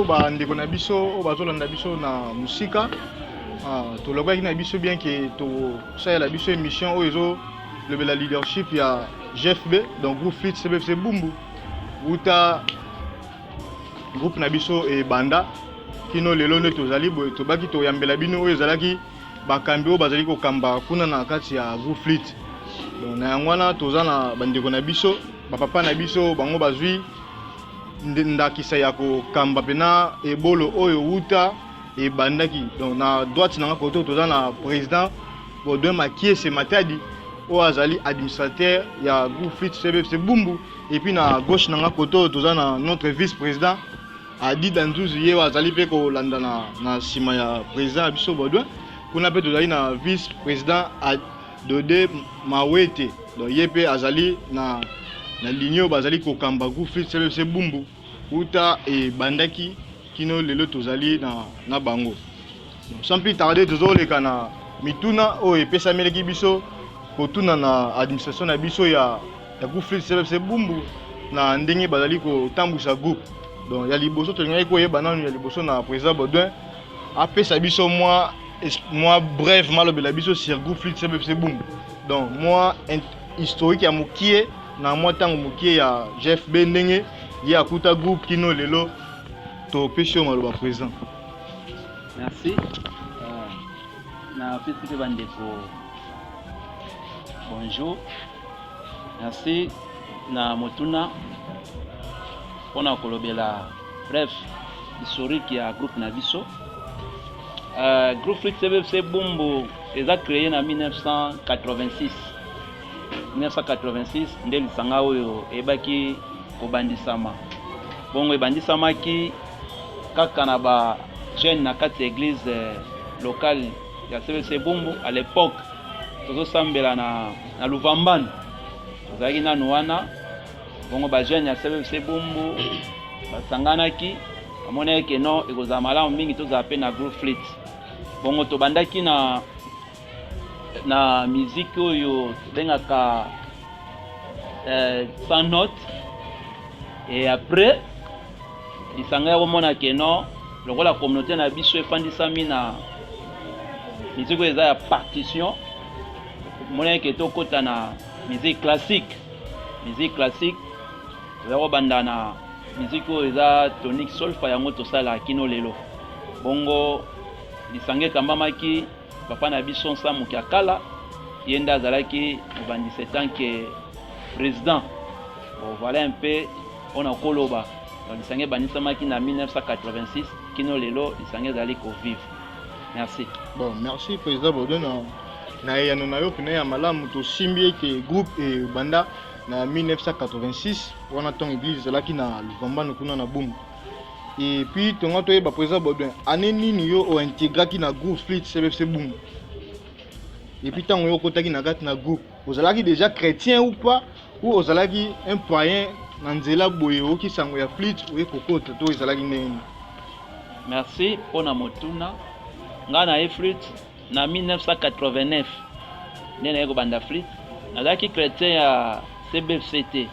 Bandeko na biso oyo bazolanda biso na mosika, tolobaki na biso bien ke tosalela biso émission oyo ezolobela leadership ya GFB, donc groupe Flûte CBFC Bumbu, wuta groupe na biso ebanda kino lelo nde tozali boye. Tobaki toyambela bino oyo ezalaki bakambi oyo bazali kokamba kuna na kati ya groupe Flûte. Donc na yango wana toza na bandeko na biso, bapapa na biso, bango bazwi ndakisa ya kokamba mpena ebolo oyo wuta ebandaki. Donc na droite na nga koto toza na président Baudouin Makiese Matadi, oyo azali administrateur ya groupe Flûte CBFC Bumbu, et puis na gauche na nga koto toza na notre vice président Adida Nzuzu, ye oyo azali mpe kolanda na nsima ya président ya biso Baudouin. Kuna mpe tozali na vice président Dode Mawete. Donc ye mpe azali na ligne oyo bazali kokamba groupe Flûte CBFC Bumbu uta ebandaki kino lelo tozali na bango. Donc, sans plus tarder, tozoleka na mituna oyo epesamelaki biso kotuna na administration na biso ya groupe Flûte CBFC Bumbu na ndenge bazali kotambwisa groupe. Donc ya liboso tolingaki koyeba nanu ya liboso na président Baudouin apesa biso mwa bref malobela biso sur groupe Flûte CBFC Bumbu, donc mwa historique ya mokie na mwa ntango mokie ya GFB, ndenge ye akuta groupe kino lelo. Topesi yo maloba, président. Merci. Napesi mpe bandeko bonjour. Merci na motuna mpona kolobela bref historique ya groupe na biso. Groupe Flûte CBFC Bumbu eza créé na 1986. 1986 nde lisanga oyo eyebaki kobandisama. Bongo ebandisamaki kaka na ba jeune na kati ya église locale ya CBFC Bumbu. À l'époque tozosambela na Luvambano, tozalaki nanu wana. Bongo ba jeune ya CBFC Bumbu basanganaki, bamonaki ke non, ekozala malamu mingi tozala mpe na groupe flûte. Bongo tobandaki na musique oyo tobengaka sans note, et après lisanga ya komona ke non, lokola communauté na biso efandisami na musique oyo eza ya partition, omonaki ke tokɔta na musique classique. Musique classique toza kobanda na musique oyo eza tonique solfa, yango tosala kino lelo. Bongo lisanga ekambamaki papa na biso Nsamuki Akala, ye nde azalaki mobandisi en tant que président. Bon, voilà un peu mpona koloba. Donc lisanga ebandisamaki na 1986, kino lelo lisanga ezali kovivre. Merci. Bon, merci président Baudouin na eyano na yo mpena ya malamu. Tosimbi ete groupe ebanda na 1986 wana ntongo église ezalaki na Luvambano kuna na Bumbu. Et puis tonga toyeba, président Baudouin, année nini yo ointégraki na groupe Flûte CBFC Bumbu? Et puis ntango yo okotaki na kati na groupe, ozalaki déjà chrétien ou pas, ou ozalaki un païen na nzela boye, oyoki sango ya flûte, oye kokota, to ezalaki ndenge nini? Merci mpona motuna. Ngai na ye flûte na 1989 nde naye kobanda flûte. Nazalaki chrétien ya CBFC te.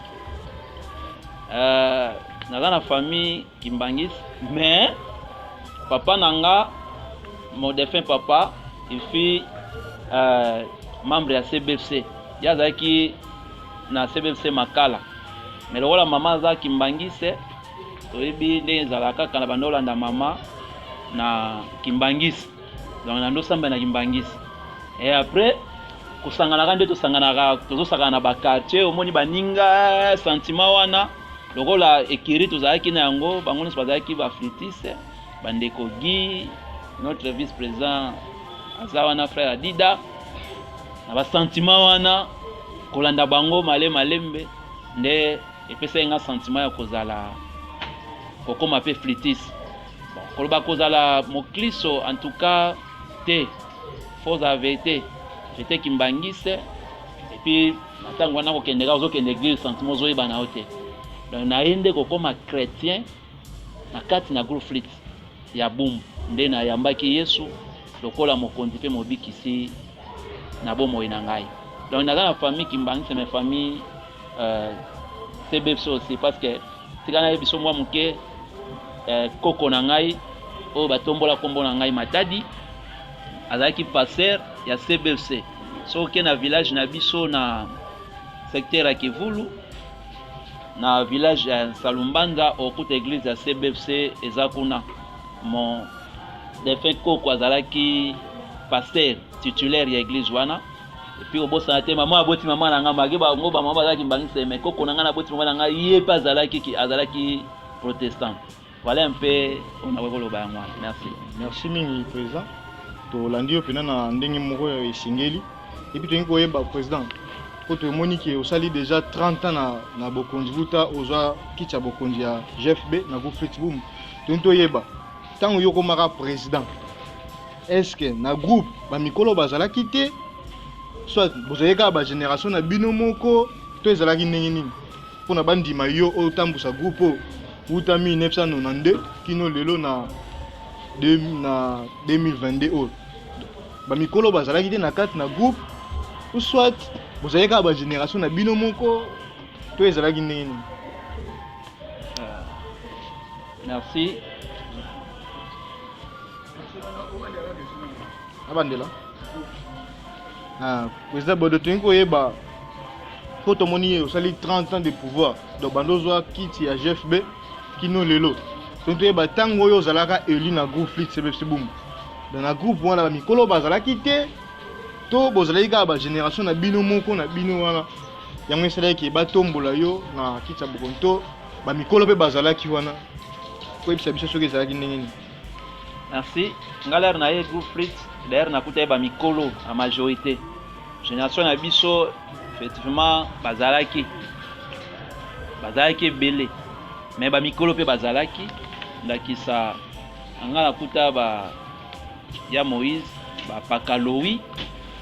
Naza na famille kimbangiste, mais papa na nga, mon défunt papa, il fut membre ya CBFC. Ye azalaki na CBFC Makala, mais lokola mama aza kimbangiste, toyebi ndenge ezalaka kaka na bando olanda mama na kimbangisi, donc na ndosamba na kimbangisi. Et après kosanganaka nde tosanganaka, tozosakana na baquartier, omoni baninga, sentiment wana lokola ekiri tozalaki na yango, bango nyonso bazalaki baflûtiste. Bandeko Guy, notre vice président aza wana, frère Adida, na basentiment wana kolanda bango male malembe nde epesaki nga sentiment ya kozala kokóma mpe flûtiste. Bon, koloba kozala moklisto, en tout cas te, faut ozala vérité. J'étais kimbangiste et puis na ntango wana kokende kaka, ozokende église, sentiment ozoyeba na yo te. Donc naye nde kokóma chrétien na kati na groupe flûte ya Bumbu, nde nayambaki Yesu lokola mokonzi mpe mobikisi na bomoi na ngai. Donc naza na famille kimbangiste, mais famille CBFC aussi, parce que tika nayebi biso mwa moke. Koko na ngai oyo batombola nkombo na ngai Matadi azalaki pasteur ya CBFC. Soki oke na village na biso na secteur ya Kivulu, na village ya Salumbanza, okuta église ya CBFC eza kuna. Mon défunt koko azalaki pasteur titulaire ya église wana. Et puis obosana te, mama aboti mama na ngai, maki bango bamama bazalaki mbangisa, mais koko na ngai naboti mama na ngai, ye mpe azalaki protestant. Voilà un peu oyo nakoki koloba yango wana. Merci. Merci mingi, président. Tolandi yo mpena na ndenge moko ya esengeli. Et puis tolingi koyeba, président, po tomoni ke osali déjà 30 ans na bokonzi, buta ozwa kiti ya bokonzi ya GFB na groupe Fritz Boom. Tolingi toyeba, ntango yo okomaka président, est ce que na groupe bamikolo bazalaki te, soit bozalaki kaka bagénération na bino moko, to ezalaki ndenge nini mpona bandima yo oyo otambusa groupe oyo wuta 1992 kino lelo na 2022 oyo? Bamikolo bazalaki te na kati na groupe, ou soit bozalaki kaka bagénération na bino moko, to ezalaki ndenge nini? Merci. Abandela. Ah, président Bodo, tolingi koyeba, po tomoni ye osali 30 ans de pouvoir, donc bando ozwa kiti ya GFB kino lelo, tolingi toyeba, ntango oyo ozalaka élu na groupe Flit CBFC Bumbu, donc na groupe wana bamikolo bazalaki te, to bozalaki kaka bagénération na bino moko na bino wana, yango esalaki batombola yo na kiti ya bokonzi, to bamikolo mpe bazalaki wana? Koyebisa biso soki ezalaki ndenge nini. Merci. Nga, l'heure na ye groupe Flit, d'ailleurs nakuta ye bamikolo na majorité. Génération na biso, effectivement, bazalaki ebele, mais bamikolo mpe bazalaki. Ndakisa, nga nakuta ba ya Moïse, bapakalowi,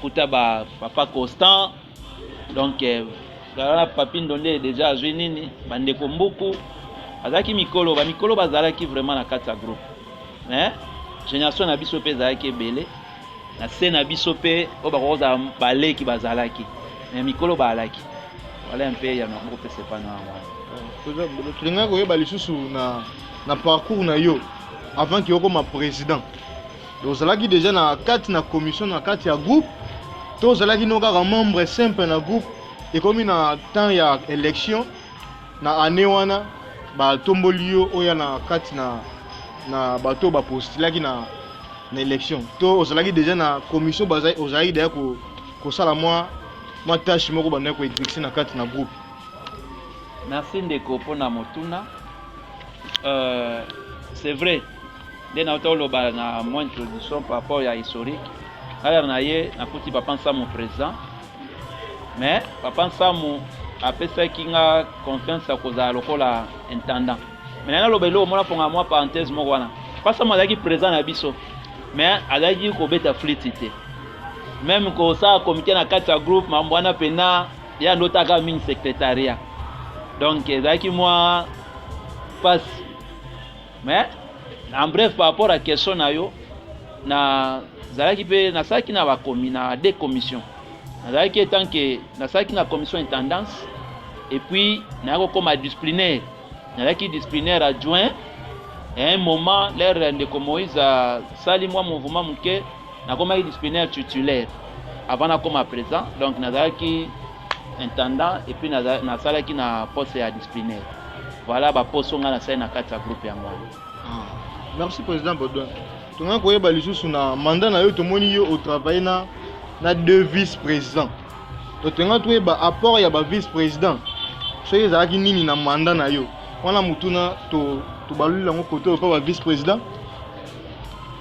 kuta ba papa Constant, donc wana papi Ndonde déjà azwi nini, bandeko Mbuku azalaki mikolo. Bamikolo bazalaki vraiment na kati ya groupe, mais génération na biso mpe ezalaki ebele. Na se na biso mpe oyo bakoki kozala baleki bazalaki, mais mikolo bazalaki. Voilà un peu ya nango kopesa epa na yango wana. Tolingaki koyeba lisusu na parcours na yo avant ke okoma président. Ozalaki déjà na kati na commission na kati ya groupe, to ozalaki no kaka membre simple na groupe, ekomi na temps ya élection na année wana, batomboli yo oya na kati na bato oyo bapostulaki na élection, to ozalaki déjà na commission, ozalaki déjà kosala mwa tâche moko bandaki koexercer na kati na groupe? Merci, ndeko, mpona motuna. C'est vrai, nde nauta oloba na mwa introduction par rapport ya historique. Ngai na ye nakuti papa Nsamu président, mais papa Nsamu apesaki nga confiance ya kozala lokola intendant. Mais naloba eloko mona fonga mwa parenthèse moko wana. Papa Nsamu azalaki président na biso, mais azalaki kobeta flûte te, même kosala comité na kati ya groupe, mambo wana mpena ya ndotaka mingi secrétariat. Donc ezalaki mwa pasi. Mais en bref, par rapport à question na yo, nazalaki mpe, nasalaki na bakomi na deux commissions. Nazalaki etant que nasalaki na commission intendance, et puis nayaki kokóma disciplinaire, nazalaki disciplinaire adjoint. À un moment, l'heure ndeko Moïse asali mwa mouvement moke, nakomaki disciplinaire titulaire avant nakóma président. Donc nazalaki intendant et puis nasalaki na poste ya disciplinaire. Voilà baposte ngai nasali na kati ya groupe yango wana. Ah, merci, président Baudouin. Tonga koyeba lisusu, na mandat na yo, tomoni yo otravaille na deux vice président. To tonga toyeba apport ya ba vice président soki ezalaki nini na mandat na yo wana. Mutuna tobaloli yango kote oyo mpa ba vice président.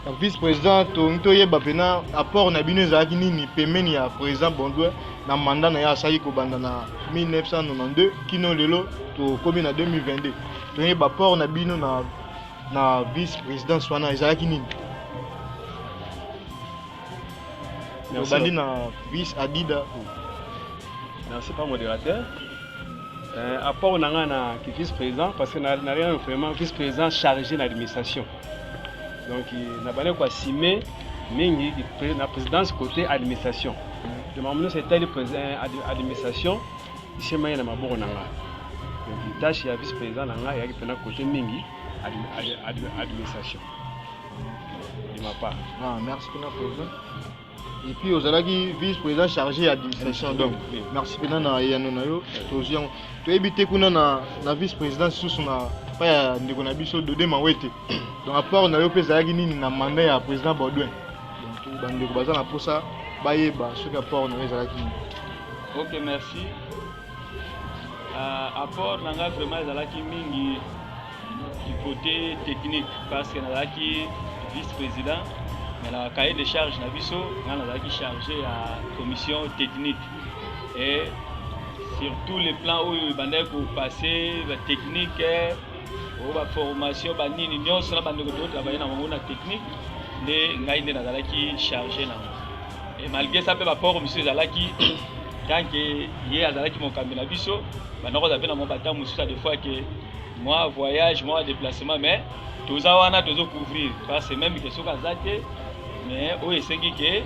Ba vice président, tolingi toyeba mpena apport na bino ezalaki nini pembeni ya président Baudouin na mandat na ye asalaki kobanda na 1992 kino lelo tokomi na 2022. Toyeba apport na bino na vice présidence wana ezalaki nini. Tobandi na vice Adida. Merci, pas modérateur. Apport na nga na ki vice président, parce que na rien, vraiment vice président chargé na administration, donc na bandi koassumer mingi na présidence côté administration. Donc makambo nyonso etali administration esemaki na maboko na nga. Donc tâche ya vice président na nga eyaki mpena côté mingi. administration de ma part. Ah, merci mpena président. Et puis ozalaki vice président chargé ya administration, donc merci mpena na eyano na yo. Tozwi yango, toyebi te kuna na vice président susu na pa ya ndeko na biso Dode Mawete. Donc apport na yo mpe ezalaki nini na mandat ya président Baudouin? Donc bandeko baza na mposa bayeba soki apport na yo ezalaki nini. Ok, merci. Apport na ngai vraiment ezalaki mingi du côté technique, parce que nazalaki vice-président, mais na cahier de charge na biso, ngai nazalaki chargé ya commission technique et sur tous les plans oyo ebandaki kopasser, batechnique oyo, baformation, banini nyonso na bandeko totravaille na bango na technique, nde ngai nde nazalaki chargé nango. Et malgré ça mpe, baapport mosusu ezalaki, tant que ye azalaki mokambi na biso, bandako aza mpe na mwa bata mosusu ya des fois ke mwa voyage, mwa déplacement, mais toza wana, tozocouvrir, parce que même ke soki aza te, mais oyo esengi ke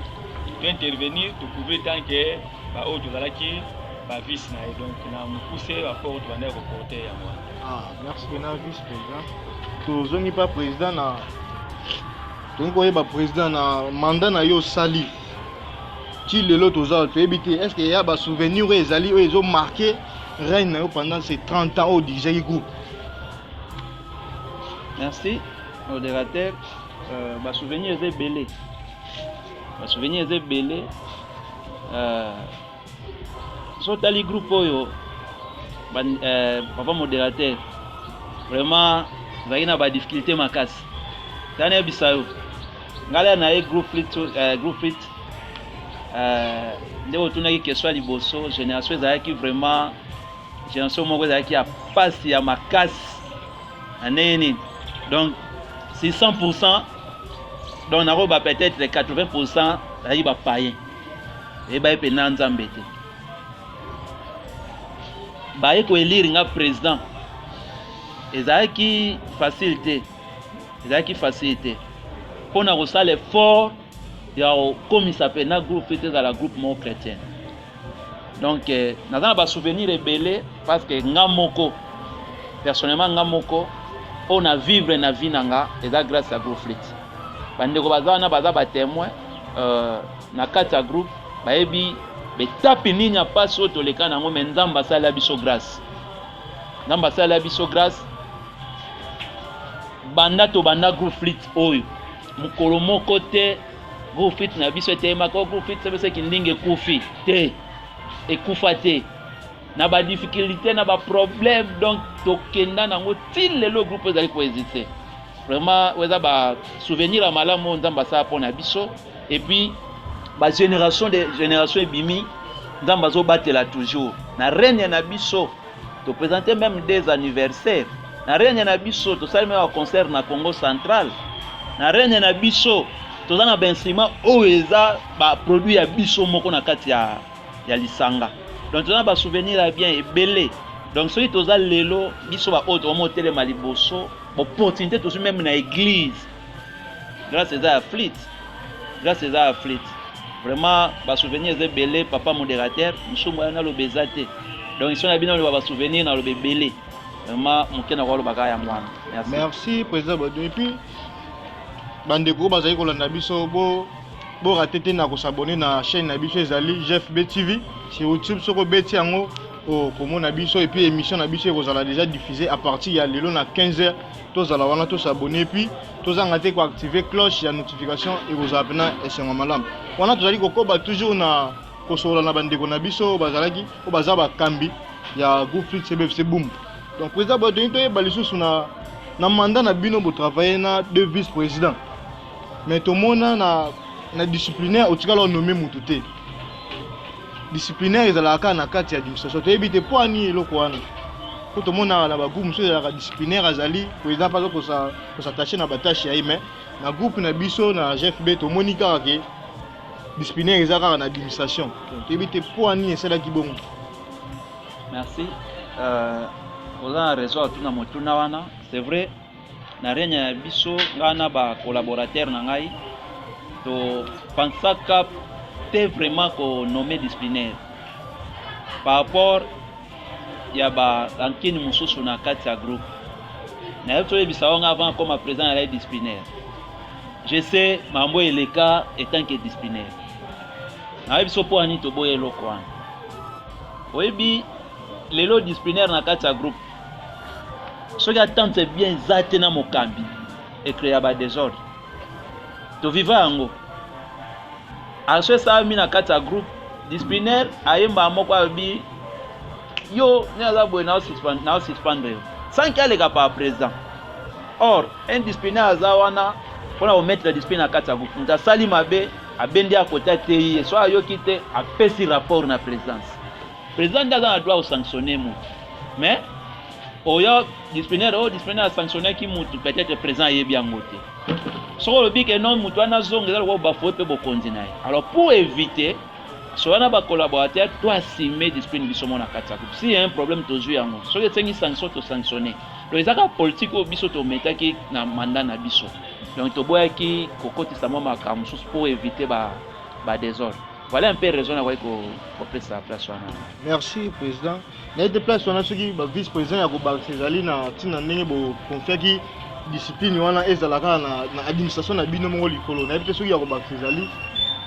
tointervenir, tocouvrir tant que baoyo tozalaki bavice na ye. Donc na mokuse, baapport tobandaki koporter yango wana. Ah, merci mpena vice président. Tozongi mpa président na tolingi koyeba, président, na mandat na yo osali ti lelo, toza toyebi te, est ce que ya basouvenir oyo ezali oyo ezomarquer règne na yo pendant ces 30 ans oyo odirigeaki groupe? Merci modérateur. Basouvenir eza ebele, basouvenir eza ebele. So otali groupe oyo, papa modérateur, vraiment ezalaki na badifficulté makasi. Tala, nayebisa yo, ngai lia na ye groupe flit, groupe flit, nde otunaki question ya liboso. Génération ezalaki vraiment génération moko ezalaki ya pasi ya makasi na ndenge nini. Donc si 100, donc nakoba peut-être 80 ezalaki bapayen, eyeba ye mpenza Nzambe te. Baye koélire nga président, ezalaki facile te, ezalaki facile te mpona kosala effort ya kokomisa mpena groupe ete ezala groupe moko chrétien. Donc naza na basouvenir ebele, parce que nga moko personnellement, nga moko oyo na vivre na vie na nga eza grâce ya groupe flit. Bandeko baza wana, baza batémoin na kati ya groupe, bayebi betapi nini ya mpasi oyo toleka nango. Me Nzambe asalela biso grâce, Nzambe asalela biso grâce. Banda tobanda groupe flit oyo, mokolo moko te groupe flit na biso eteyemaka o groupe flit sebeseki ndenge ekufi te, ekufa te na badifficulté, na baproblème. Donc tokenda nango ti lelo, groupe ezali koexiste. Vraiment oyo eza basouvenir ya malamu oyo Nzambe asala mpo na biso. Et puis bagénération de génération ebimi, Nzambe azobatela toujours na règne na biso. Toprésente même des anniversaires na règne na biso, tosali même baconcert na Congo Central na règne na biso. Toza na bainstrument oyo eza baproduit ya biso moko na kati ya lisanga. Donc toza na basouvenir ya bien ebele. Donc soki toza lelo, biso baoyo tokoma otelema liboso, opportunité tozwi même na église, grâce eza ya flit, grâce eza ya flit. Vraiment basouvenir eza ebele, papa modérateur. Mosumu oyo naloba eza te. Donc so na bino oloba basouvenir, naloba ebele. Vraiment moke na koloba kaka yango wana. Merci. Merci président Badou. Et puis bandeko oyo bazali kolanda biso, bo borater te na kos'abonner na chaîne na biso, ezali GFB TV sur YouTube. Soki obeti yango, okomona biso. Et puis émission na biso ekozala déjà diffusée à partir ya lelo na 15 heures. Tozala wana, tos'abonner, puis tozanga te koactiver cloche ya notification. Ekozala mpena esengo malamu. Wana tozali kokoba toujours na kosolola na bandeko na biso oyo bazalaki, oyo baza bakambi ya groupe flit CBFC Bumbu. Donc président boye, tolingi toyeba lisusu na mandat na bino, botravaille na deux vice président, mais tomona na disciplinaire otikala onommer mutu te. Disciplinaire ezalaka kaka na kati ya administration. Toyebi te mpo ani eloko wana, po tomonaka na bagroupe mosusu ezalaka disciplinaire azali président mpe aza kos'attacher na batâches ya ye, mais na groupe na biso na GFB, tomoni kaka ke disciplinaire eza kaka na administration. Toyebi te mpo ani esalaki bongo. Merci. Oza na raison atuna motuna wana. C'est vrai, na règne ya biso, ngai na bacollaborateur na ngai, topansaka te vraiment konommer disciplinaire par rapport ya barancune mosusu na kati ya groupe. Nayebi toyebisa yo nga avant akoma président ya disciplinaire, je sais mambo eleka etant que disciplinaire. Nayebi so mpo ani toboya eloko wana. Oyebi, lelo disciplinaire na kati ya groupe, soki attente bien eza te na mokambi, ecréa badésordre. Toviva yango. Action esalami na kati ya groupe, disciplinaire ayemba moko, alobi: "Yo nde aza boye, naosuspendre yo", sans que aleka par président. Or un disciplinaire aza wana mpona komettre discipline na kati ya groupe. Moto asali mabe, abendi akota te, ye so ayoki te, apesi rapport na présidence. Président nde aza na droit kosanctionne motu. Mais oyo disciplinaire, oyo disciplinaire asanctionnaki mutu, peut-être président ayebi yango te. Soki olobi ke non, mutu wana azonga, eza lokola bafouer mpe bokonzi na ye. Alors pour éviter so wana, bacollaborateur to assume discipline biso mo na kati ya groupe. Si y a un problème, tozwi yango. Soki esengi sanction, tosanctionne. Donc eza kaka politique oyo biso tometaki na mandat na biso. Donc toboyaki kokotisa mwa makambo mosusu pour éviter badésordre. Voilà un peu raison nakoki kopesa place wana. Merci, président. Naye te place wana, soki bavice président ya kobakisa ezali na ntina ndenge boconfiaki discipline wana ezala kaka na administration na bino moko likolo. Nayebi te soki ya kobakisa ezali,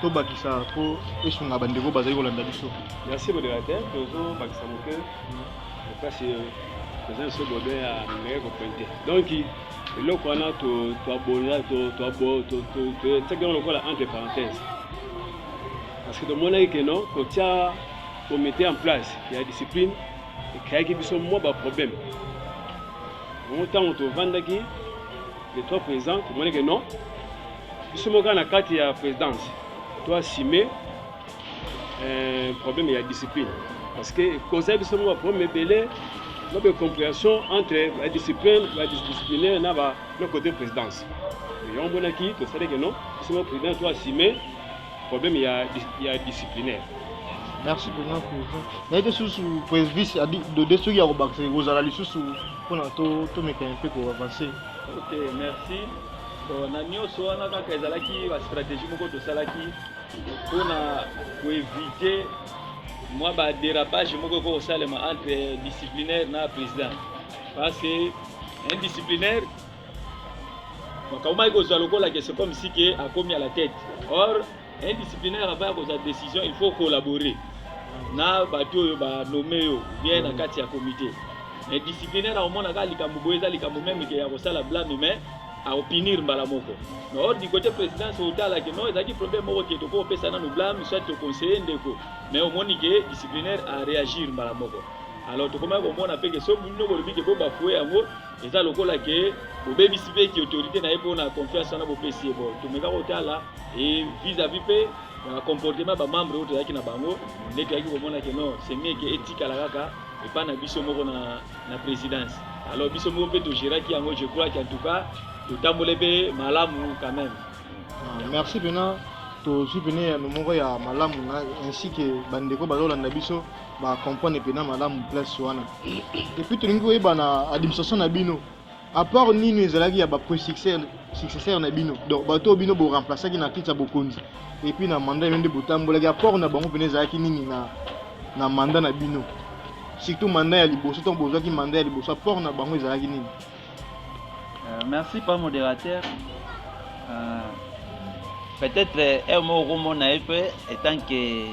tobakisa mpo esunga bandeko bazali kolanda biso. Merci, modérateur. Tozobakisa moke place président biso Bodin ameki kopointe. Donc eloko wana totiaki yango lokola entre parenthèse, parce que tomonaki ke non, kotia comité en place ya discipline ecréaki biso mwa baproblème. Bongo ntango tovandaki, les trois présidents, tomoni ke non, biso moko na kati ya présidence toassume problème ya discipline, parce que ekozali biso moko baproblème ebele na bacompréhension entre badiscipline, badisciplinaire na côté présidence. Yango monaki tosalaki non, biso moko président toassume problème ya disciplinaire. Merci, président. Président, naye te susu vice dode, soki ya kobakisa ekozala lisusu mpona tomeka mpe koavance. Ok, merci. Bon, na nyonso wana kaka ezalaki bastratégie moko tosalaki mpona koevite mwa badérapage moko eko kosalema entre disciplinaire na président, parce que un disciplinaire makambo maki kozwa lokola ke c'est comme si ke akomi à la tête. Or un disciplinaire, avant ya kozwa décision, il faut collaborer na bato oyo banome yo bien na kati ya comité. Mais disciplinaire akomona kaka likambo boye, eza likambo même ke ya kosala blâme, mais akopunir mbala moko. Mais or du côté présidence, otalaki non, ezalaki problème moko ke tokoki kopesa nanu blâme, soit toconseille ndeko, mais omoni ke disciplinaire aréagir mbala moko. Alors tokomaki komona mpe ke so bino bolobi ke bo bafouer yango, eza lokola ke bobebisi mpe ki autorité na ye mpona confiance wana bopesi ye. Bo tomeka kotala e vis-à-vis mpe ya comportement bamembre oyo tozalaki na bango, nde toyaki komona ke non, c'est mieux ke etikala kaka epai na biso moko na présidence. Alors biso moko mpe togéraki yango. Je crois qu'en tout cas totamboli mpe malamu quand même. Ah, merci mpena. Tozwi pene yano moko ya malamu na ainsi ke bandeko bazolanda biso bacomprendre mpena malamu place wana. Et puis tolingi koyeba na administration na bino, apport nini ezalaki ya bapré-successeur na bino, donc bato oyo bino boremplaçaki na kiti ya bokonzi, et puis na mandat bino nde botambolaki, apport na bango mpena ezalaki nini na mandat na bino, surtout mandat ya liboso, ntango bozwaki mandat ya liboso, apport na bango ezalaki nini? Merci, pa modérateur. Peut-être heure moko okomona ye mpe etant que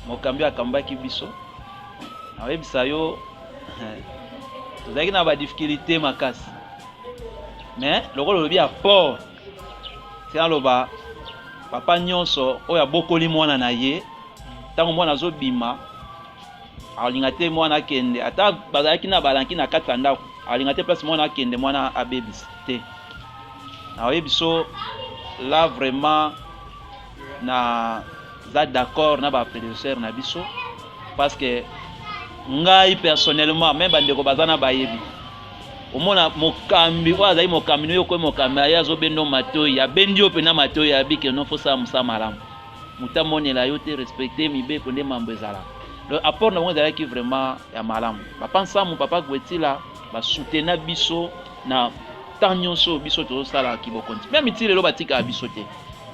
mokambi oyo akambaki biso, nakoyebisa yo, tozalaki na badifficulté makasi, mais lokola olobi apport, ti naloba papa nyonso oyo abokoli mwana na ye, ntango mwana azobima, alinga te mwana akende, ata bazalaki na balanki na kati ya ndako, alinga te place mwana akende, mwana abebisa te. Naoyebi so là vraiment naza d'accord na baprédécesseur na biso, parce que ngai personnellement, même bandeko baza na bayebi, omona mokambi oyo azali mokambi no, yo koyi mokambi aye azobenda yo matoi, abendi yo mpena matoi, abi ke no, fosala mosala malamu, moto amonela yo te, respecte mibeko nde mambo ezalaka. Donc apport na bango ezalaki vraiment ya malamu. Papa Nsamu, papa Gwetila basutena biso na temps nyonso oyo biso tozosalaka bokonzi. Même ti lelo batikaka biso te.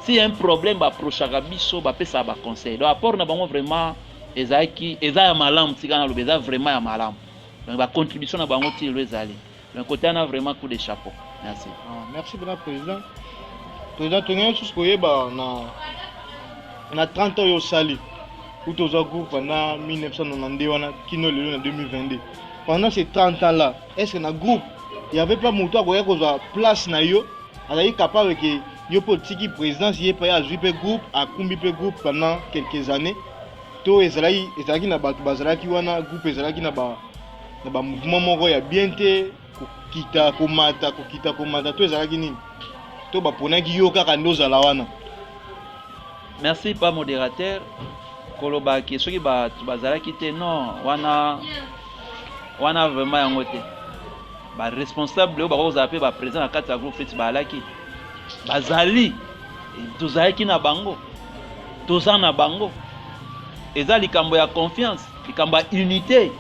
Si y a un problème, baapprochaka biso, bapesaka baconseil. Donc apport na bango vraiment ezalaki, eza ya malamu. Tika naloba, eza vraiment ya malamu. Donc bacontribution na bango ti lelo ezali. Donc côté wana vraiment coup de chapeau. Merci. Ah, merci bena président. Président tolingi lisusu koyeba na 30 ans oyo osali uta ozwa groupe na 1992 wana kino lelo na 2022. Pendant ces 30 ans là, est-ce que na groupe il y avait pas moto akoya kozwa place na yo, azalaki capable ke yo mpe otiki présidence, ye mpe azwi mpe groupe, akumbi mpe groupe pendant quelques années, to ezalaki na bato bazalaki wana, groupe ezalaki na ba mouvement moko ya bien te, kokita komata, kokita komata, to ezalaki nini, to baponaki yo kaka nde ozala wana? Merci pa modérateur. Kolobaki soki bato bazalaki te, non, wana vraiment yango te. Baresponsable oyo bakozala mpe baprésident na kati ya groupe Fliti bazalaki, bazali, tozalaki na bango, toza na bango. Eza likambo ya confiance, likambo ya unité,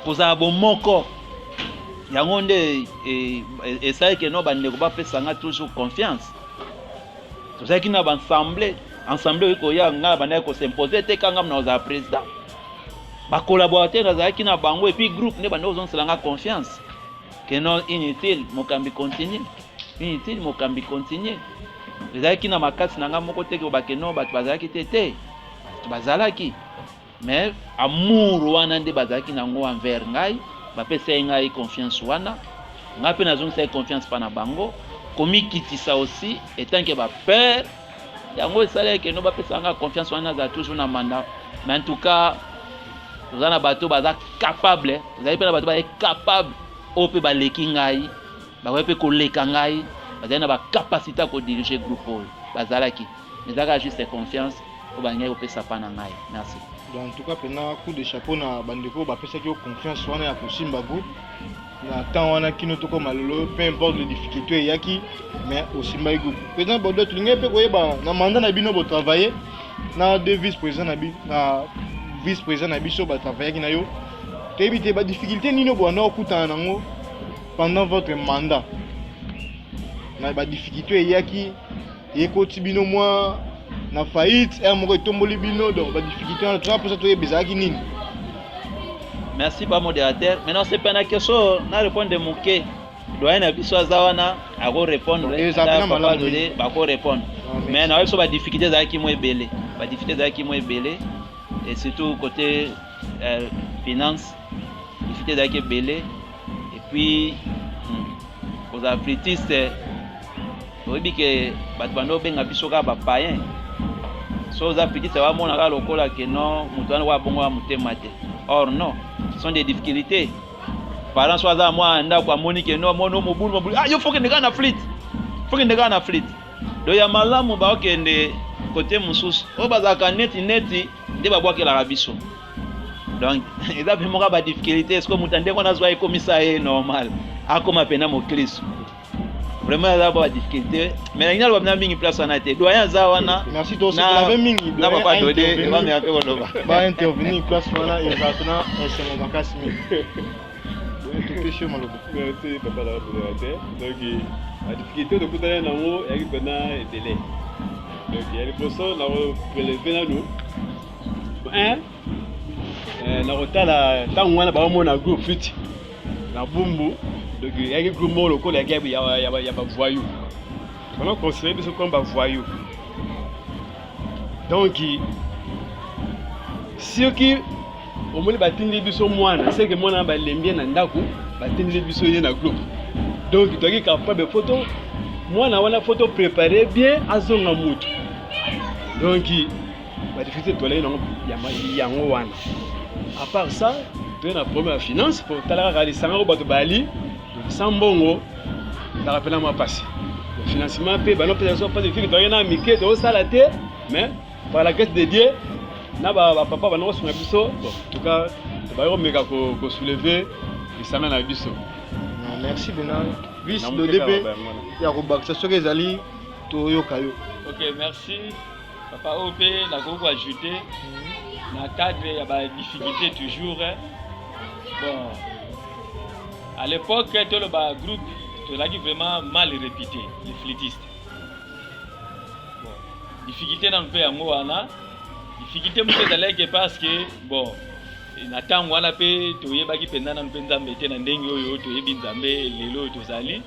kozala bomoko. Yango nde esalaki no bandeko bapesanga toujours confiance. Tozalaki na baassemblée, assemblée oyo koya, ngai na bandaki kos'imposer te kanga na kozala président. Bacollaborateur nazalaki na bango, et puis groupe nde bandeko kozongisela nga confiance ke non, inutile mokambi continue, inutile mokambi continue. Ezalaki na makasi na nga moko te ke bake non, bato bazalaki te. Te, bato bazalaki, mais amour wana nde bazalaki nango envers ngai, bapesaki ngai confiance wana, ngai mpe nazongisaki confiance mpa na bango. Komikitisa aussi etant que bapère, yango esalaki no bapesaka ngai confiance wana, nazala toujours na mandat. Mais en tout cas toza na bato baza capable, tozali mpe na bato baza capable oyo mpe baleki ngai, bakoki mpe koleka ngai, bazali na bacapacité ya kodiriger groupe oyo bazalaki. Ezalaka juste confiance oyo balingaki kopesa mpa na ngai. Merci. Donc en tout cas mpena coup de chapeau na bandeko oyo bapesaki yo confiance wana ya kosimba groupe na temps wana kino tokóma lelo. Peu importe les difficultés eyaki, mais osimbaki groupe. Président Bordeaux, tolingai mpe koyeba na mandat na bino, botravaille na deux vice président na vice président na biso batravaillaki na yo. Toyebi te badifficulté nini oyo banda okutana nango pendant votre mandat, na badifficulté eyaki, ekoti bino mwa na faillite ere moko, etomboli bino. Donc badifficulté wana toza mposa toyeba ezalaki nini. Merci pa modérateur. Maintenant c'est pas na question na répondre moke. Doyen na biso aza wana, akorépondre. Papa Dode bakorépondre. Mais na biso badifficulté ezalaki mwa ebele, badifficulté ezalaki mwa ebele, et surtout côté finance, difficulté ezalaki ebele. Et puis kozala flûtiste, oyebi ke bato bando obenga biso kaka bapayen. So oza flûtiste, bamona kaka lokola ke non, moto wana kwa bongo ya motema te. Or non, ce sont des difficultés. Parent so aza mwana ndako, amoni ke no, amoni mobulu mobulu, ah, yo faut kende kaka na flûte, faut kende kaka na flûte. Do ya malamu baokende kote mosusu oyo bazalaka neti neti nde babwakelaka biso. Donc eza mpe moko ya badifficulté. Est ce que moto ndenge wana azwa ekomisa ye normal, akóma mpena mokristo? Vraiment eza ba badifficulté, mais nalingi naloba mpena mingi place wana te. Doyen aza wana. Merci, tosepela mpe mingi. Na papa Dode bameka mpe koloba. Baintervenir place wana, ezala mpena esengo makasi mingi. Doyen, topesi yo maloba. Merci papa la modérateur. Donc badifficulté tokutani nango eyaki mpena ebele. Donc ya liboso nakorelever nanu un na kotala ntango wana baomona groupe flûte na Bumbu. Donc eyaki groupe moko lokola eyaki ya bavoyou, bana considéré biso comme bavoyou. Donc soki omoni batindeli biso mwana, seke mwana balembi ye na ndako, batindeli biso ye na groupe. Donc toyaki capable, faut to mwana wana, faut topréparer bien, azonga mutu. Donc badifficulté tolai nango yango wana. À part ça, toye na problème ya finance. Po tala kaka lisanga oyo bato bali sans mbongo, ezalaka mpena mwa mpasi. Financement mpe bano mpesa biso mpasi fiki, toyaki na mike tozosala te. Mais par la grâce de Dieu na bapapa bana kosunga biso, bon, en tout cas tobayi komeka kosoulever lisanga na biso. Merci bena vice Dode. Mpe ya kobakisa soki ezali, toyoka yo. Ok, merci papa. Oyo mpe nakoki koajouter na cadre ya badifficulté toujours. Bon, à l'époque toloba groupe tozalaki vraiment mal réputé, les flûtistes. Bon, difficulté nanu mpe yango wana. Difficulté mosusu ezalaki parce que bon, Na ntango wana mpe toyebaki mpenza nanu mpe Nzambe te na ndenge oyo toyebi Nzambe lelo oyo tozali.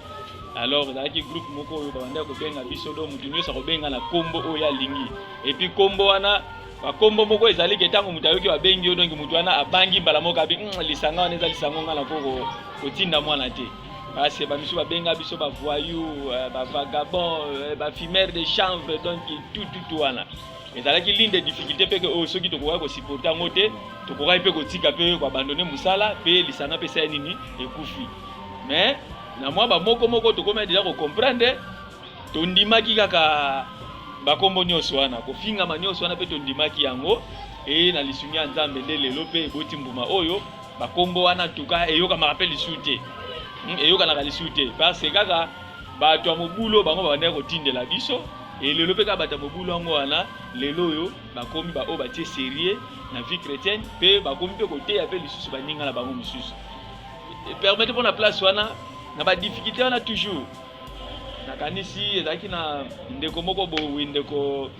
Alors ezalaki groupe moko oyo babandaki kobenga biso, donc moto nyonso akobenga na kombo oyo alingi. Et puis kombo wana, bakombo moko ezali ke ntango moto ayoki babengi yo, donc moto wana abangi mbala moko abi lisanga wana eza lisango nga nako kotinda mwana te. Parce que bamisu babenga biso ba voyous, ba vagabonds, ba fumeurs de chanvre, donc tout tout tout wana. Ezalaki l'une des difficultés mpe ke oyo soki tokokaki kosupporter yango te, tokokaki mpe kotika mpe koabandonner mosala mpe lisanga mpe esali nini ekufi. Mais na mwa bamoko moko tokomaki deja kocomprendre, tondimaki kaka bakombo nyonso wana, kofingama nyonso wana mpe tondimaki yango. E na lisungi ya Nzambe nde lelo mpe eboti mbuma oyo bakombo wana tuka eyokamaka mpe lisu te, eyokanaka lisu te, parce que kaka bato ya mobulu bango babandaki kotindela biso. E lelo mpe kaka bato ya mobulu yango wana lelo oyo bakomi baoyo batie sérieux na vie chrétienne mpe bakomi mpe koteya mpe lisusu baninga na bango mosusu. Permettre mpona place wana na badifficulté wana toujours nakanisi ezalaki na ndeko moko boye, ndeko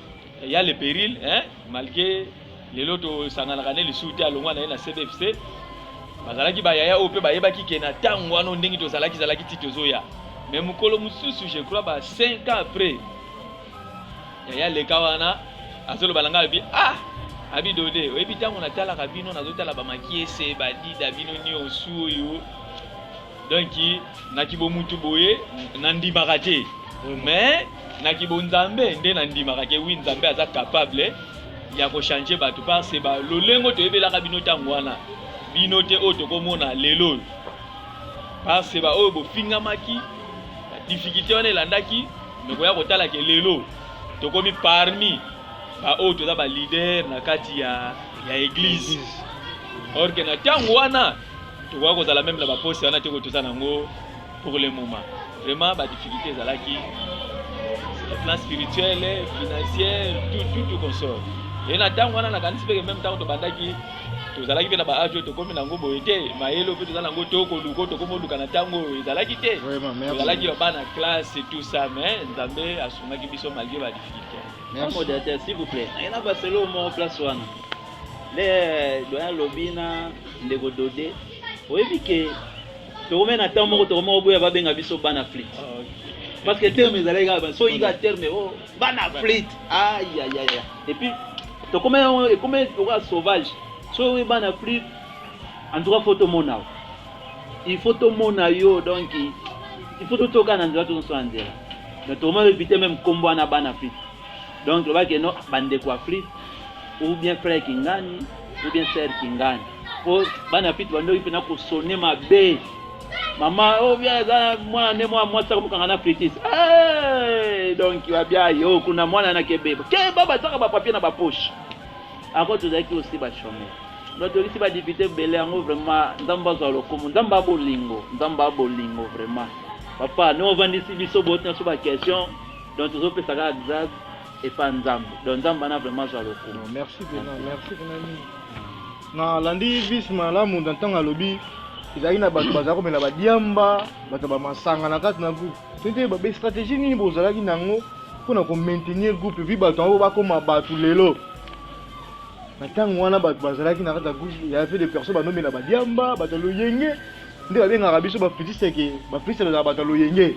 ya le péril, hein, malgré lelo tosanganaka ne lisusu te, alongwa na ye na CBFC. Bazalaki bayaya oyo mpe bayebaki ke na ntango wana ndenge tozalaki zalaki ti tozoya. Mais mokolo mosusu, je crois ba 5 ans après, yaya leka wana azoloba na ngai, abi ah abi Dode, oyebi ntango natalaka bino, nazotala bamakiese badida bino nyonso oyo, donc na kibomutu boye nandimaka te, mais na kibonzambe nde nandimaka ke oui, Nzambe aza capable ya kochanger bato, parce ba lolengo toyebelaka bino ntango wana bino te oyo tokomona lelo oyo, parce ba oyo bofingamaki, badifficulté wana elandaki. Me koya kotala ke lelo tokomi parmi baoyo toza baleader na kati ya église, or ke na ntango wana tokoka kozala même na baposte wana te ko toza nango pour le moment. Vraiment badifficulté ezalaki sur le plan spirituel, financier, tout tout tout consort. E na ntango wana nakanisi mpe ke même ntango tobandaki, tozalaki mpe na baage oyo tokomi nango boye te. Mayele mpe toza nango, tokoluka tokomi oluka na ntango oyo ezalaki te. Tozalaki bana classe, tout ça, mais Nzambe asungaki biso malgré badifficulté. Merci. Modérateur, s'il vous plaît, naye na baselo moko place wana nde doyen alobi na ndeko Dode. Oyebi ke tokomi na ntango moko tokomi koboya babenga biso bana flit, parce que terme ezalaki kaka so yika terme o bana flit, ayayaya. Et puis tokomi ekomi lokola sauvage. So oyo bana flit, en tout cas faut tomona yo, il faut tomona yo, donc il faut totoka na nzela, tozonso na nzela. Donc tokomi éviter même kombo wana bana flit. Donc lobaki no bandeko ya flit, ou bien frère Kingani, ou bien sœur Kingani, po bana flit bandoki mpena kosone mabe. Mama oyo bien eza mwana nde mwana mwasi akomokanga na flitiste. Hey! Donc babia yo kuna mwana na kebeba keba, batiaka bapapier na bapoche ako. Tozalaki aussi bachômeur, donc tolisi badifficulté ebele yango. Vraiment Nzambe azwa lokumu, Nzambe abolingo, Nzambe abolingo. Vraiment papa ndenge ovandisi biso boye nyonso baquestion, donc tozopesa kaka grâce epa Nzambe. Donc Nzambe wana vraiment azwa lokumu. Merci mpena, merci mpena mingi. Nalandi vice malamu na ntango alobi ezalaki na bato bazala komela badiamba, bato bamasanga na kati na groupe. Soki te bastratégie nini bozalaki nango mpona komaintenir groupe, vi bato yango bakoma bato lelo? Na ntango wana bato bazalaki na kati ya groupe, y avait des personnes banomela badiamba, bato ya loyenge nde babengaka biso baflûtiste, ke baflûtiste bazala bato ya loyenge.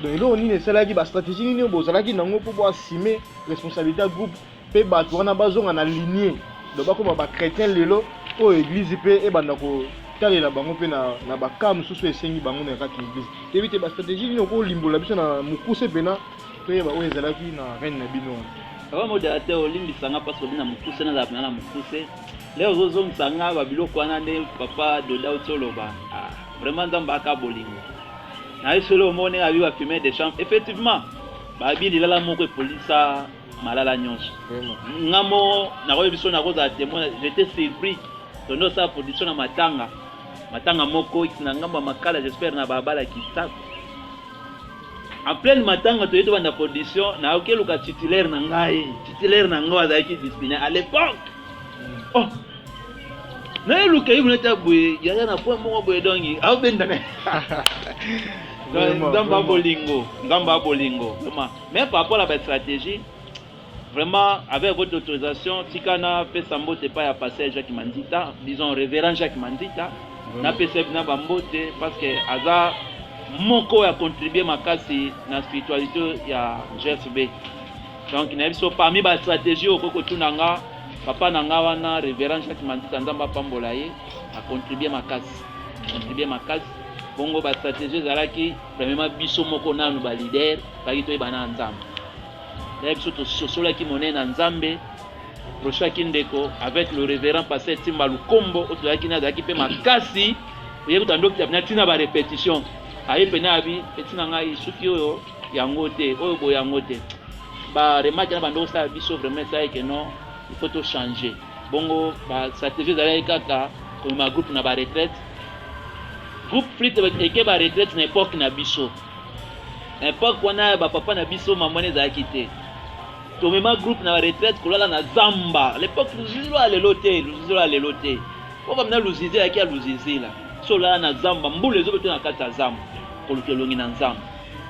Donc eloko nini esalaki, bastratégie nini oyo bozalaki nango mpo boassume responsabilité ya groupe mpe bato wana bazonga na lignée, donc bakoma bachrétien lelo oyo église mpe ebanda kotalela bango mpe na baka mosusu esengi bango na kati ya église? Toyebi te bastratégie nini okolimbola biso na mokuse mpena toyeba oyo ezalaki na règne na bino wana. Papa modérateur, olimbisanga parce obi na mokuse, nazala mpena na mokuse. Lelo ozozongisa nga babiloko wana nde papa Doda oti oloba. Ah, vraiment Nzambe aka bolingo na ye. Solo omoni abi bafumer de chanvre, effectivement babi lilala moko epolisa malala nyonso. Nga moko nakoyebi biso, nakozala témoin, j'étais surpris. Tondo osala production na matanga, matanga moko na ngambo ya Makala, j'espère na babala Kisako. En pleine matanga toye tobanda production, nayoki eluka titulaire na ngai, titulaire na ngai azalaki disciplinaire à l'époque. Oh, nayeluka ye buneta boye, yaya na point moko boye, donc aobenda na Nzambe ya bolingo, Nzambe ya bolingo vraiment. Mais par rapport à bastratégie, Vraiment, avec votre autorisation, tika na pesa mbote epai ya pasteur Jacques Mandita, disons révérend Jacques Mandita, na pesa na ba mbote parce que aza moko ya contribuer makasi na spiritualité ya GFB. Donc na biso parmi ba stratégie okoki kotuna nga papa na nga wana révérend Jacques Mandita, Nzambe apambola ye, a contribuer makasi, contribuer makasi. Bongo ba stratégie ezalaki premièrement biso moko nanu ba leader baki toyeba na Nzambe. Na biso tososolaki monene na Nzambe, toshaki ndeko avec le révérend pasteur Timba Lukombo oyo tozalaki na azalaki mpe makasi oye kuta ndoki na ntina ba répétition aye pene abi etina ngai soki oyo yango te oyo boye yango te ba remarque na bando kosala biso vraiment esalaki ke non, il faut to changer. Bongo ba stratégie ezalaki kaka komema groupe na ba retraite. Groupe flite eke ba retraite na époque na biso, na époque wana ya bapapa na biso, mama wana ezalaki te. Tomema groupe na retraite kolala na zamba. À l'époque luzizi ya lelo te, luzizi ya lelo te, po bamina luzizi ezalaki ya luzizi la so olala na zamba, mbula ezobeta na kati ya zamba, koluka elongi na nzambe.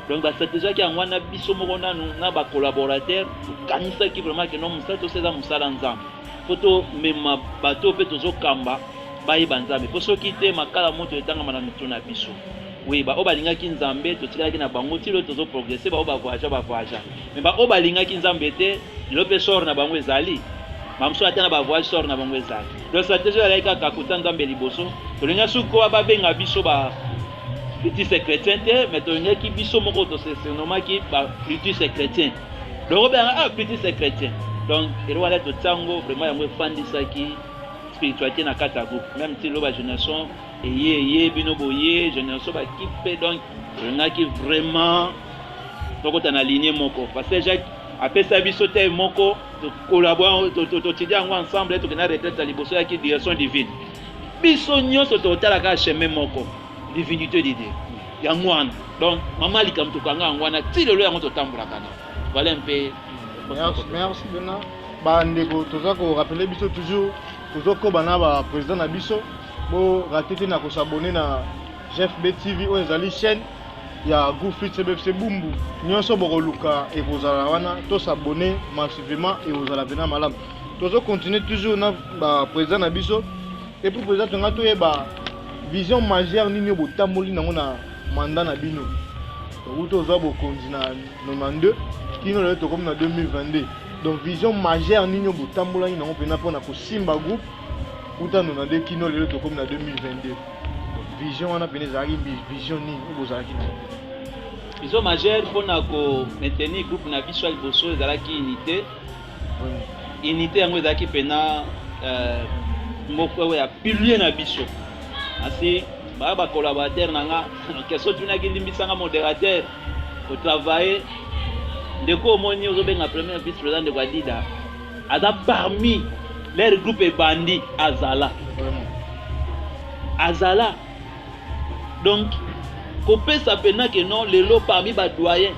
Donc bastratégie yaki yango wana. Biso moko nanu na bacollaborateur tokanisaki vraiment ke no, mosala tosa eza mosala nzambe, po tomema bato mpe tozokamba bayeba nzambe, mpo soki te makala moto etangama na mitu na biso. Oui, baoyo balingaki nzambe totikalaki na bango ti lelo, tozoprogresse. Baoyo bavoyage, bavoyage, mais baoyo balingaki nzambe te, lelo mpe sort na bango ezali bamosusu ata na bavoyage, sort na bango ezali. Donc stratégie ezalaki kaka kota nzambe liboso. Tolingi soki kowa babenga biso ba flûtiste chrétien te, mais tolingaki biso moko tosenomaki ba flûtiste chrétien. Donc obengaka ah flûtiste chrétien. Donc eloko wana totia yango vraiment, yango efandisaki spiritualité na kati ya groupe, même ti lelo bagénération eye eye bino boye génération bakipe. Donc tolingaki vraiment tokota na ligne moko parce que Jacques apesa biso te moko tokolabora, totidi yango ensemble. Tokenda retraite ya liboso yaki direction divine. Biso nyonso totalaka chemin moko, divinité de Dieu, yango wana. Donc mama likambo tokanga yango wana ti lelo, yango totambolaka na voilà mpe. Merci, merci bena bandeko. Toza korappeler biso toujours, tozokoba na baprésident na biso. Borater te na kos'abonner na GFB TV oyo ezali chaîne ya groupe Fit CBFC Bumbu. Nyonso bokoluka ekozala wana. Tos'abonner massivement, ekozala mpena malamu. Tozocontinue toujours na baprésident na biso. Et puis président, tonga toyeba vision majeure nini oyo botamboli nango na mandat na bino. Tokuti ozwa bokonzi na 92 kino lelo tokomi na 2022. Donc vision majeure nini oyo botambolaki nango mpena mpona kosimba groupe uta 92 kino lelo tokomi na 2022? Donc vision wana mpena ezalaki vision nini oyo bozalaki nango? Vision majeure mpona komaintenir groupe na biso ya liboso ezalaki unité. Unité yango ezalaki mpena moko ya pilier na biso. Asi baya bacollaborateur na nga, question tunaki, limbisanga modérateur, kotravaille ndeko omoni ozobenga premier vice président ndeko Adida aza parmi leur groupe ebandi azala azala. Donc kopesa mpena ke non, lelo parmi badoyen,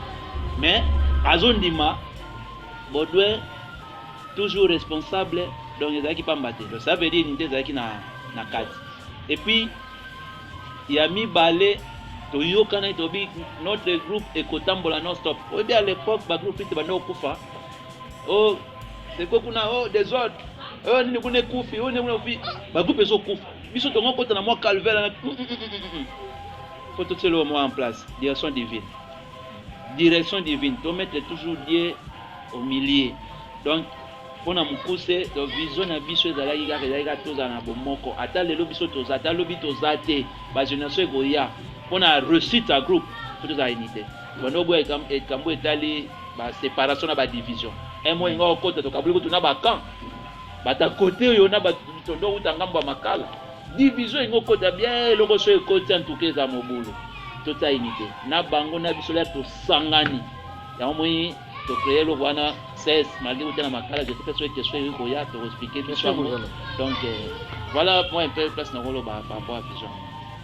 mais azondima Baudouin toujours responsable. Donc ezalaki pamba te. Donc ça veut dire unité ezalaki na kati. Et puis ya mibale, toyokanaki, tobi notre groupe ekotambola non stop. Oyebi, à l'époque bagroupe ite banda kokufa o seko kuna o désordre oyo nini kuna ekufi, oyo nini kuna ekufi, bagroupe ezokufa. Biso tongo kota na mwa calvaire na faut totiela mwa en place direction divine, direction divine, tomettre toujours Dieu au milieu. Donc mpona mokuse, donc vision na biso ezalaki kaka, ezalaki kaka tozala na bomoko. Ata lelo biso toza, ata lobi toza te, bagénération ekoya, mpona réussite ya groupe po tozala unité. Bando oboya ekambo etali baséparation na badivision. Un mois inga okota, tokaboli kutu na bacamp, bata kote oyo na bato tondo kuta ngambo ya makala. Division ingo okota bien, eloko so ekoti, en tout cas eza mobulu. Totia unité na bango na biso lia tosangani yango moi tocréer eloko wana 16 malgré kuta na makala. Je sais pas soki question ekoki koya, tokoexpliquer biso yango. Donc voilà moi un peu place nakoloba par rapport à vision.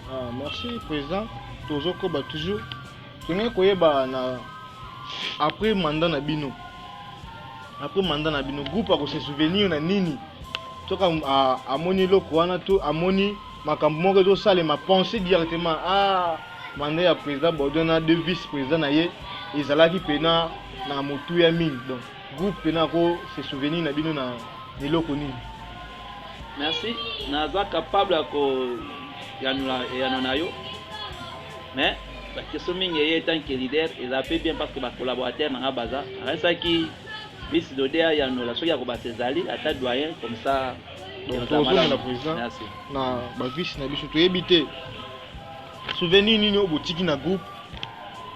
Ah, merci président. Tozokoba toujours, tolingi koyeba na après mandat na bino, après mandat na bino, groupe akose souvenir na nini soki amoni eloko wana to amoni makambo moko ezosalema? Pense directement ah mandat ya président Baudouin na deux vice président na ye ezalaki mpena na motuya mingi. Donc Groupe pena ako se souvenir na bino na eloko nini? Merci, naza capable ya koyanola eyano na yo, mais ba question mingi eye tant que leader eza pe bien parce que ba collaborateur na nga baza nakanisaki vice Dode ayanola soki akobasa ezali ata doyen comme ça. Donc tozongela président na ba vice na biso, toyebi te souvenir nini oyo botiki na groupe.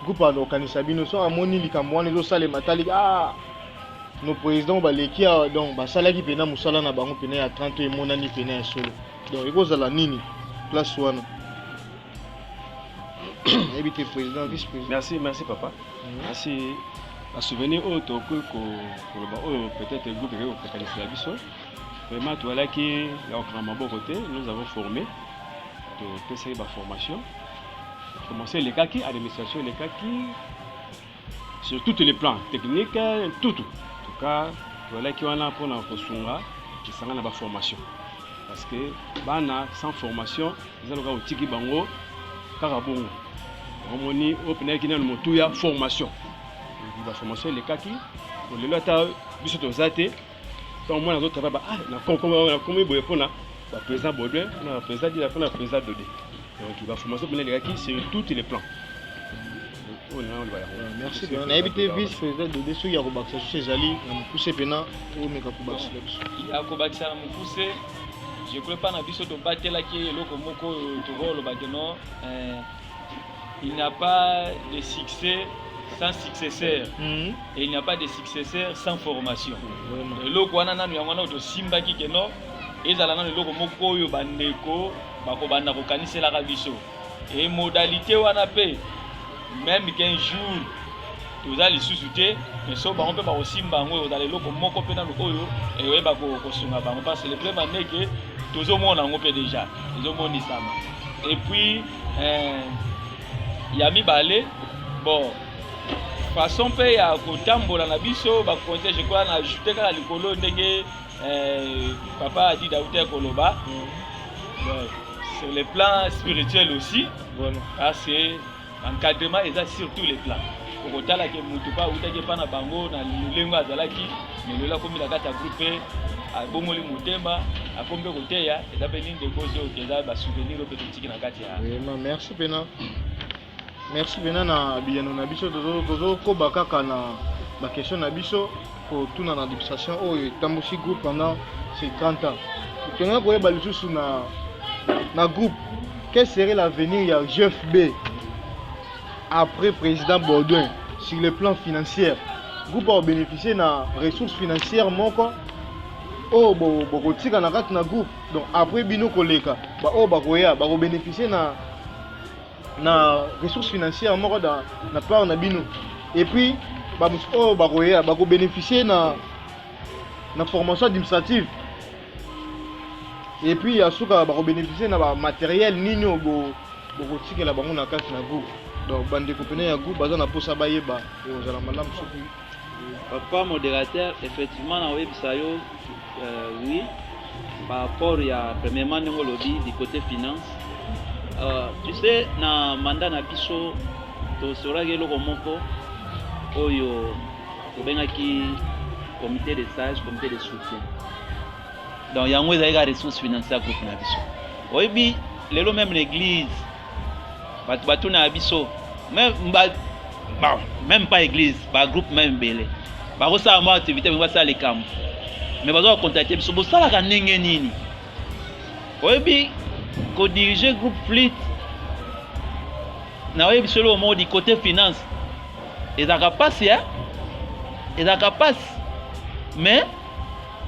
Groupe akokanisa bino so amoni likambo wana ezosalema, atali ah nos présidents baleki awa, donc basalaki mpena mosala na bango mpena ya 30 oyo emonani mpena ya solo. Donc ekozala nini place wana? Nayebi te, président, vice président. Merci, merci papa. Merci. Basouvenir oyo tokoki koloba, oyo peut-être groupe ekoki kokanisela biso, vraiment toalaki ya kokanga maboko te. Nous avons formé, topesaki baformation, formation elekaki, administration elekaki sur tous les plans techniques, tout. En tout cas toalaki wana mpona kosunga lisanga na baformation, parce que bana sans formation eza lokola otiki bango kaka bongo. Omoni oyo mpena yaki nano motuya formation, baformation elekaki. Lelo ata biso toza te, ntango mwana azotravaille ba ah nakomi boye mpona baprésident Baudouin, mpona baprésident Dila, mpona président Dode. Donc baformation mpena elekaki sur tous les plans oyo nanga oloba yango. Merci bien. Nayebi te, vice président Dode, soki ya kobakisa susu ezali na mokuse mpena omeka kobakisela biso. Ya kobakisa na mokuse, je crois pas na biso tobatelaki eloko moko oyo tokoloba ke non, il n'y a pas de succès sans successeur et il n'y a pas de successeur sans formation. Eloko wana nanu, yango wana oyo tosimbaki ke non, ezala nanu eloko moko oyo bandeko bakobanda kokaniselaka biso. E modalité wana mpe, même qu'un jour toza lisusu te, mais so bango mpe bakosimba yango, ekozala eloko moko mpe nanu oyo ekoyeba kosunga bango, parce que le problème andeke tozomona yango mpe déjà ezomonisama. Et puis ya mibale, bon, façon mpe ya kotambola na biso baconseil, je crois na ajoute kaka likolo ndenge papa Adida auti koloba. Bon, sur le plan spirituel aussi, parce que encadrement eza sur tous les plans. Okotalaki motu mpe awutaki epa na bango na lolengo azalaki, mais lelo akomi na kati ya groupe mpe abongoli motema, akomi mpe koteya. Eza mpe nini ndeko ozoyoka, eza basouvenir oyo mpe totiki na kati ya Vraiment, merci mpena, merci mpena na biyano na biso. Tozokoba kaka na baquestion na biso kotuna na administration oyo etambusi groupe pendant ces 30 ans. Tolinga koyeba lisusu na groupe, quel serait l'avenir ya GFB après président Baudouin sur le plan financier? Groupe akobénéficier na ressource financière moko oyo bokotika na kati na groupe? Donc après bino koleka, baoyo bakoya bakobénéficier na ressource financière moko na part na bino? Et puis bamosusu oyo bakoya bakobénéficier na formation administrative? Et puis ya suka, bakobénéficier na bamatériel nini oyo bokotikela bango na kati na groupe? Donc bandeko pene ya groupe baza na mposa bayeba. Ekozala malamu soki Papa modérateur, effectivement nakoyebisa yo oui, par rapport ya premièrement ndenge olobi du côté finance, tu sais, na mandat na biso tosolaki eloko moko oyo tobengaki comité de sage, comité de soutien. Donc yango ezalaki kaka ressource financière groupe na biso. Oyebi, lelo même l'église, bato batuna ya biso même ba, bon, même pas église, bagroupe même ebele bakosala mwa activité, bango basala likambo, mais baza kocontacte biso: bosalaka ndenge nini? Oyebi, kodirige groupe Flit, naoyebi biso eloko moko du côté finance ezalaka mpasi, ezalaka mpasi. Mais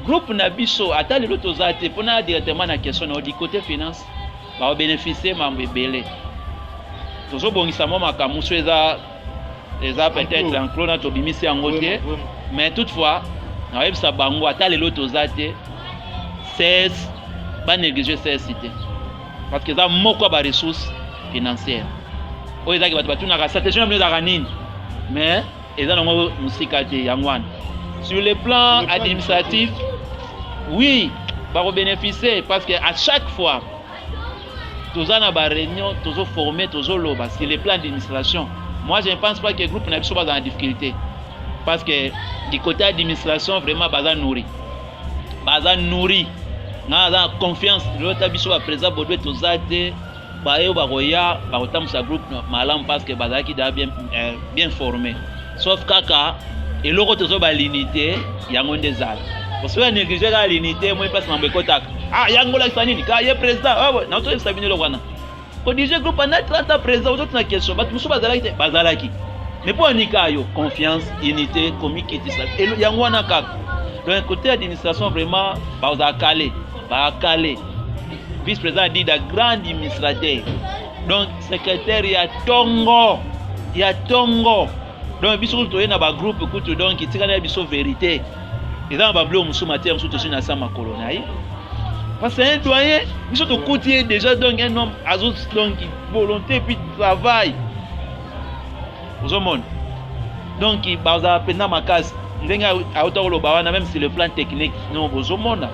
groupe na biso, ata lelo toza te, mpona directement na question na yo, du côté finance bakobénéficie mambo ebele. Tozobongisa mwa makambo mosusu, eza peut-être enclos na tobimisi yango te, mais toutefois nakoyebisa bango, ata lelo toza te, CS banéglige CS te, parce que eza moko ya baressource financière oyo ezalaki. Bato batunaka stratégie na bino ezalaka nini, mais eza nango mosika te. Yango wana, sur le plan administratif, oui, bakobénéficie, parce que à chaque fois toza na baréunion, tozoforme, tozoloba sur le plan d'administration. Moi, je ne pense pas que groupe na biso baza na difficulté. Parce que du côté administration, vraiment baza nourri, baza nourri. Nga naza na confiance lelo, ta biso baprésident Baudouin toza te, baye bakoya bakotambusa groupe malamu parce que bazalaki déjà bien formé, sauf kaka eloko tozoba, l'unité. Yango nde ezala soki anéglige kaka l'unité, moi place mambo ekotaka. Ah, yango olakisa nini kaka ye président naotoyebisa bino eloko wana. Kodirige groupe pendant 30 ans, président ozotina question, bato mosusu bazalaki te, bazalaki, mais mpo anika yo confiance, unité, komikitisa, yango wana kaka. Donc côté administration, vraiment bazala kale, bakale. Vice président Adida, grand administrateur, donc secrétaire ya tongo ya tongo. Donc biso kutu toye na bagroupe kutu, donc etikali ya biso vérité, eza na babiloko mosusu, matière mosusu tosi na sa makolo na ye, parce que un doyen biso tokuti ye déjà. Donc un homme azo, donc volonté, puis travail, ozomona. Donc bazala mpenza makasi ndenge auta koloba wana, même sur le plan technique, non, bozomona.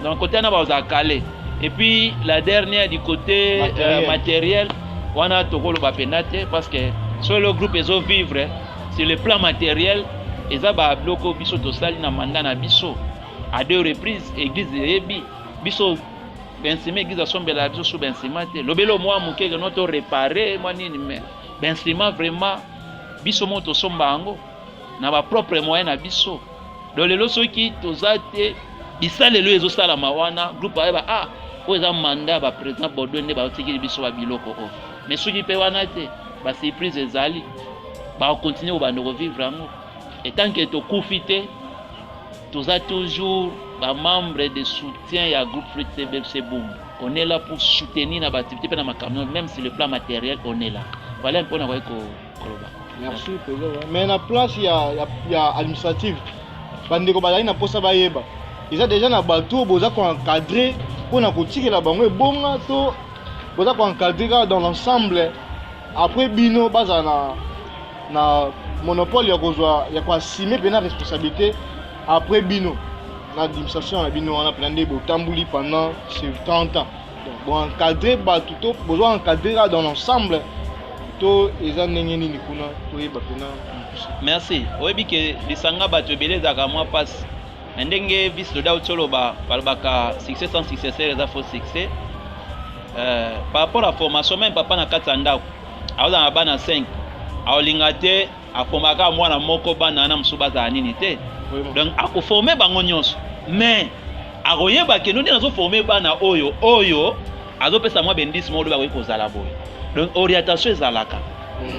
Donc côté wana bazala kale. Et puis la dernière, du côté matériel, matériel wana tokoloba mpenza te, parce que soki le groupe ezovivre sur le plan matériel, eza babiloko biso tosali na mandat na biso à deux reprises. Église eyebi biso bainstrument, église asombela biso so bainstrument te. Lobelo mwa moke keno to réparé mwa nini, mais bainstrument vraiment biso moko tosomba yango na bapropre moyen na biso. Donc lelo soki toza te, bisalelo ezosalama wana, groupe ayeba: ah, oyo eza mandat ya baprésident Baudouin nde batikeli biso babiloko oyo. Mais soki mpe wana te, basurprise ezali, bakocontinue kobanda kovivre yango. Etant que tokufi te, toza toujours bamembre de soutien ya groupe Flûte CBFC Boom. On est là pour soutenir na baactivité mpe na makambo, même sur le plan matériel, on est là. Voilà mpo na koki koloba. Merci, président. Mais na place ya administrative, bandeko bazali na mposa bayeba: eza déjà na bato oyo boza koencadre mpona kotikela bango ebonga, to boza koencadre kaka dans l'ensemble, après bino bazala na monopole ya kozwa, ya koassume mpena responsabilité après bino na administration na bino wana mpena nde botambuli pendant ces 30 ans? Donc boencadre bato to bozwa encadre kaka dans l'ensemble, to eza ndenge nini kuna? Toyeba mpena. Merci. Oyebi ke lisanga bato ebele ezalaka mwa mpasi na ndenge vice loda auti oloba. Balobaka succès sans successeur eza faux succès. Par rapport à formation, même papa na kati ya ndako aozala na bana 5, aolinga te aformaka mwana moko, bana wana mosusu bazala nini te. Donc akoforme bango nyonso, mais akoyeba kendo nde nazoforme bana oyo, oyo azopesa mwa bendisi moko bakoki kozala boye. Donc orientation ezalaka.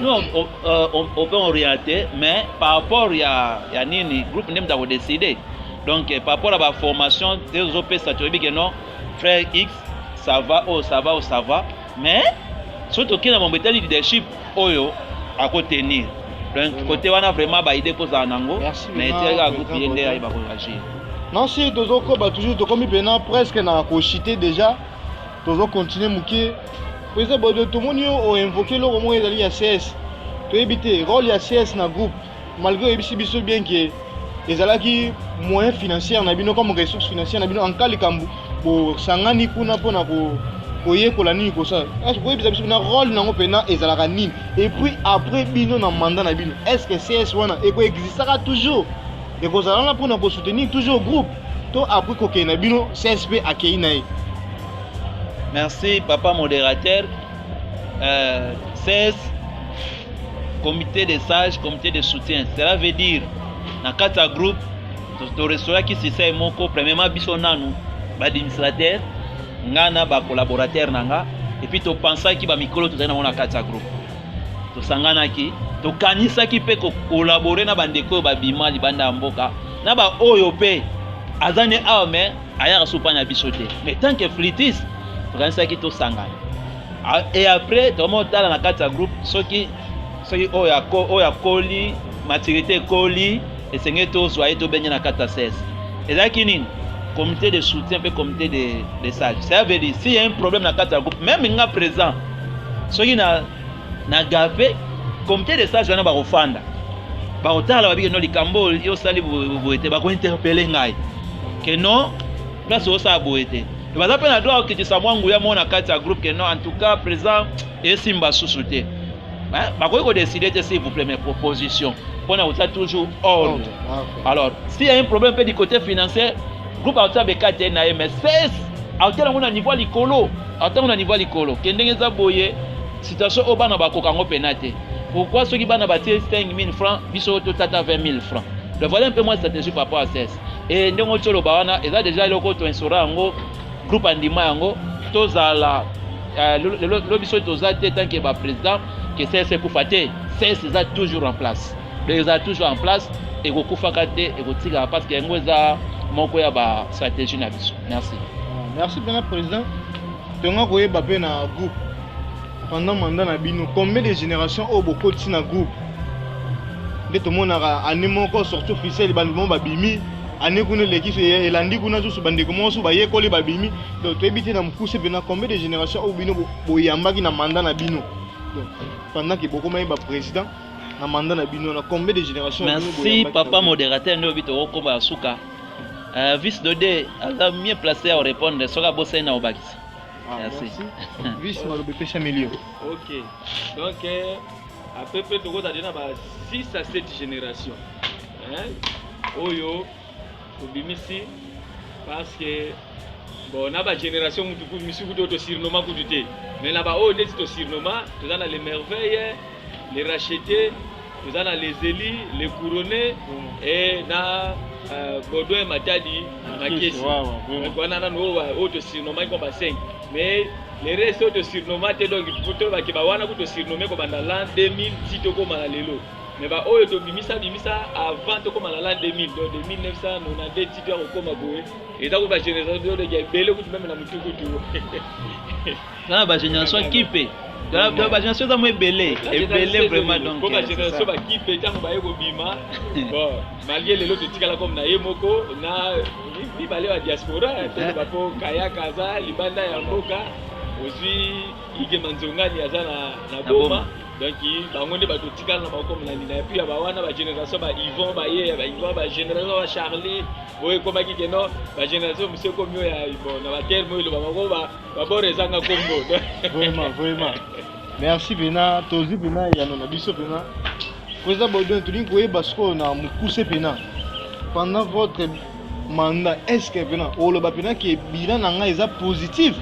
Nous, on peut orienter, mais par rapport ya nini, groupe nde moto akodécide. Donc par rapport à baformation te, ozopesa, toyebi ke non, frère X ça va, oyo ça va, oyo ça va, mais soki tokei na mambo etali leadership, oyo akotenir. Donc côté wana vraiment baide kozala nango, mais etikali kaka groupe ye nde ayeba koagir. Non, si tozokoba toujours, tokomi mpena presque na kochite déjà, tozocontinue moke. Président Bodo, tomoni yo oinvoke eloko moko ezali ya CS. Toyebi te rôle ya CS na groupe, malgré oyebisi biso bien ke ezalaki moyen financière na bino, comme ressource financière na bino en cas likambo bosangani kuna mpona koyekola nini kosala. Koyebisa biso na rôle nango mpena ezalaka nini? Et puis après bino na mandat na bino, est ce que CS wana ekoexistaka toujours, ekozala wana mpona kosoutenir toujours groupe, to après kokende na bino, CS mpe akei na ye? Merci, papa modérateur. CS, comité de sages, comité de soutien, cela veut dire na kati ya groupe torestauraki système moko. Premièrement, biso nanu baadministrateur, nga na bacollaborateur na nga, et puis topansaki bamikolo tozali nango na kati ya groupe. Tosanganaki, tokanisaki mpe kokolabore na bandeko oyo babima libanda ya mboka, na baoyo mpe aza ne awa mais ayaka supa na biso te. Mais tant que flûtiste, tokanisaki tosangana et après tokoma otala na kati ya groupe soki oyo akoli, maturité ekoli, esengeli tozwa ye, tobenge na kati ya 16. Ezalaki nini? Comité de soutien mpe comité de sage. Ça veut dire, s'il y a un problème na kati ya groupe, même nga présent, soki na gafe, comité de sage wana bakofanda, bakotala, babiki no likambo oyo osali boye te, bakointerpele ngai ke non, place osala boye te. Baza mpe na droit kokitisa mwa nguya moko na kati ya groupe ke non, en tout cas présent esimba susu te. Bakoki kodécider te, s'il vous plaît, mes propositions. mpona kotia toujours ordre. Alors s'il y a un problème mpe du côté financier, groupe akotia beka te na ye, mais cesse akotia yango na niveau ya likolo, akotia yango na niveau ya likolo ke ndenge eza boye, situation oyo bana bakoka yango mpena te. Pourquoi soki bana batie 5000 francs, biso totata 20 000 francs? Donc voilà un peu moi stratégie par rapport à cesse. E ndenge oti oloba wana, eza déjà eloko toinstaura yango, groupe andima yango. Tozala lelo, biso toza te tant que baprésident ke CS ekufa te. CS eza toujours en place, donc eza toujours en place, ekokufaka te, ekotikaka, parce que yango eza moko ya bastratégie na biso. Merci. Merci mpena, président. Tonga koyeba mpe na groupe, pendant mandat na bino, combien de génération oyo bokoti na groupe? Nde tomonaka année moko sortie officielle, bandeko moko babimi, année kuna eleki, elandi kuna susu bandeko moko so bayekoli babimi. Donc toyebi te na mokuse mpena combien de génération oyo bino boyambaki na mandat na bino. Donc pendant ke bokomaki baprésident, na mandat na bino na combien de génération? Merci, papa modérateur. Nde oyebi tokokoma ya suka. Vice Dode aza mieux placé ya korépondre soki abosani na kobakisa. Ah, merci. Vice, maloba epesa milio. Ok, donc à peu près tokozala na ba 6 à 7 génération, hein? Oyo tobimisi, parce que bon, na bagénération mutu misusu kutu oyo tosurnoma kutu te, mais na baoyo ndeti tosurnoma, toza na les merveilles, les rachetés, toza na les élis, les couronnés et na Baudouin Matadi Makesi. Donc wana nanu oyo tosurnomaki ko ba 5, mais le reste oyo tosurnoma te. Donc tolobaki bawana ku tosurnome kobanda l'an 2000 ti tokóma na lelo, mais baoyo tobimisa bimisa avant tokóma na l'an 2000, donc de 1992 ti toya kokóma boye, eza ku bagénération ya ebele kutu même na motu kutu. Toza na bagénération kipe, bagénération eza mo ebele ebele vraiment. Donc po bagénération bakipe ntango baye kobima, bon, malgré lelo totikala comme na ye moko na mibale ya diaspora, toloba po kayaka aza libanda ya mboka, ozwi Igema Nzongani aza na Boma. Donc bango nde bato tikala na bango comme na nina. Et puis ya bawana bagénération ba Yvon, baye ba Yvon, bagénération ba Charlie oyo ekomaki keno bagénération mosusu ekomi oyo ya bon na baterme oyo eloba bango babord ezanga kombo. Vraiment, vraiment, merci mpena. Tozwi mpena eyano na biso mpena. Président Baudouin, tolingi koyeba sikoyo na mokuse mpena, pendant votre mandat, est ce que mpena oloba mpena ke bilan na ngai eza positif,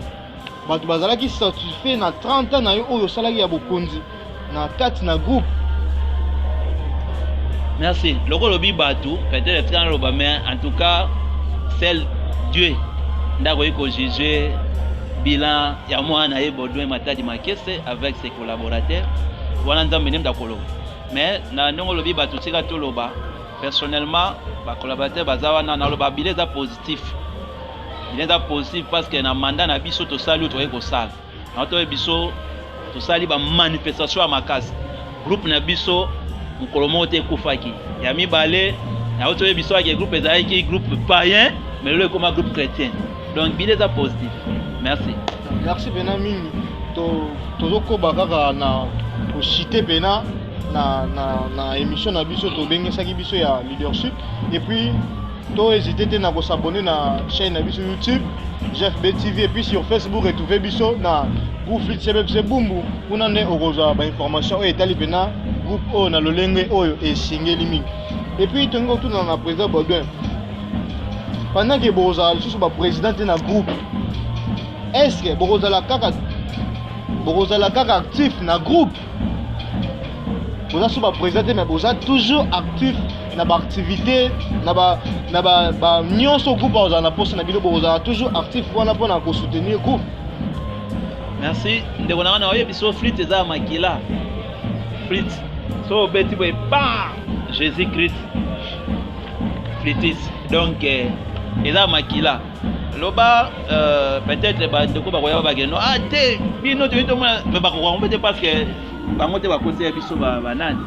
bato bazalaki satisfait na 30 ans na yo oyo osalaki ya bokonzi na kati na groupe? Merci. Lokola olobi bato, peut-être tika naloba, mais en tout cas seul Dieu nde akoki kojuge bilan ya mwana ye Baudouin Matadi Makese avec ses collaborateurs. Wana Nzambe nde mutu akoloba. Mais na ndenge olobi bato, tika toloba personnellement, bacollaborateur baza wana, naloba bilan eza positif. Bilan eza positif parce que na mandat na biso tosali oyo tokoki kosala. Na toyebi biso tosali bamanifestation ya makasi, groupe na biso mokolo moko te ekufaki. Ya mibale, yango toyebi biso ake groupe ezalaki groupe païen, mais lelo ekoma groupe chrétien. Donc bilan eza positif. Merci. Merci mpena mingi. Tozokoba kaka na koshite mpena na émission na biso tobengisaki biso ya leadership. Et puis tohésite te na kos'abonner na chaîne na biso YouTube GFB TV, et puis sur Facebook retrouve biso na groupe Flit CBFC Bumbu. Kuna nde okozwa bainformation oyo etali mpena groupe oyo na lolenge oyo esengeli mingi. Et puis tolingi kotuna na président Baudouin, pendant ke bokozala lisusu baprésident te na groupe, est ce que bokozala kaka actif na groupe? Boza so baprésident te, mais boza toujours actif na baactivité na ba nyonso groupe akozala na posa na bino, bokozala toujours actif wana mpona kosoutenir groupe? Merci, ndeko na nga. Na oyebi so flite eza ya makila. Flite so obeti boye pa Jésus Christ flitis, donc eza makila. Loba peut-être bandeko bakoya bakeno ah te, bino toyi tomona, mais bakoka ngo te parce que bango te bakoteya biso banani.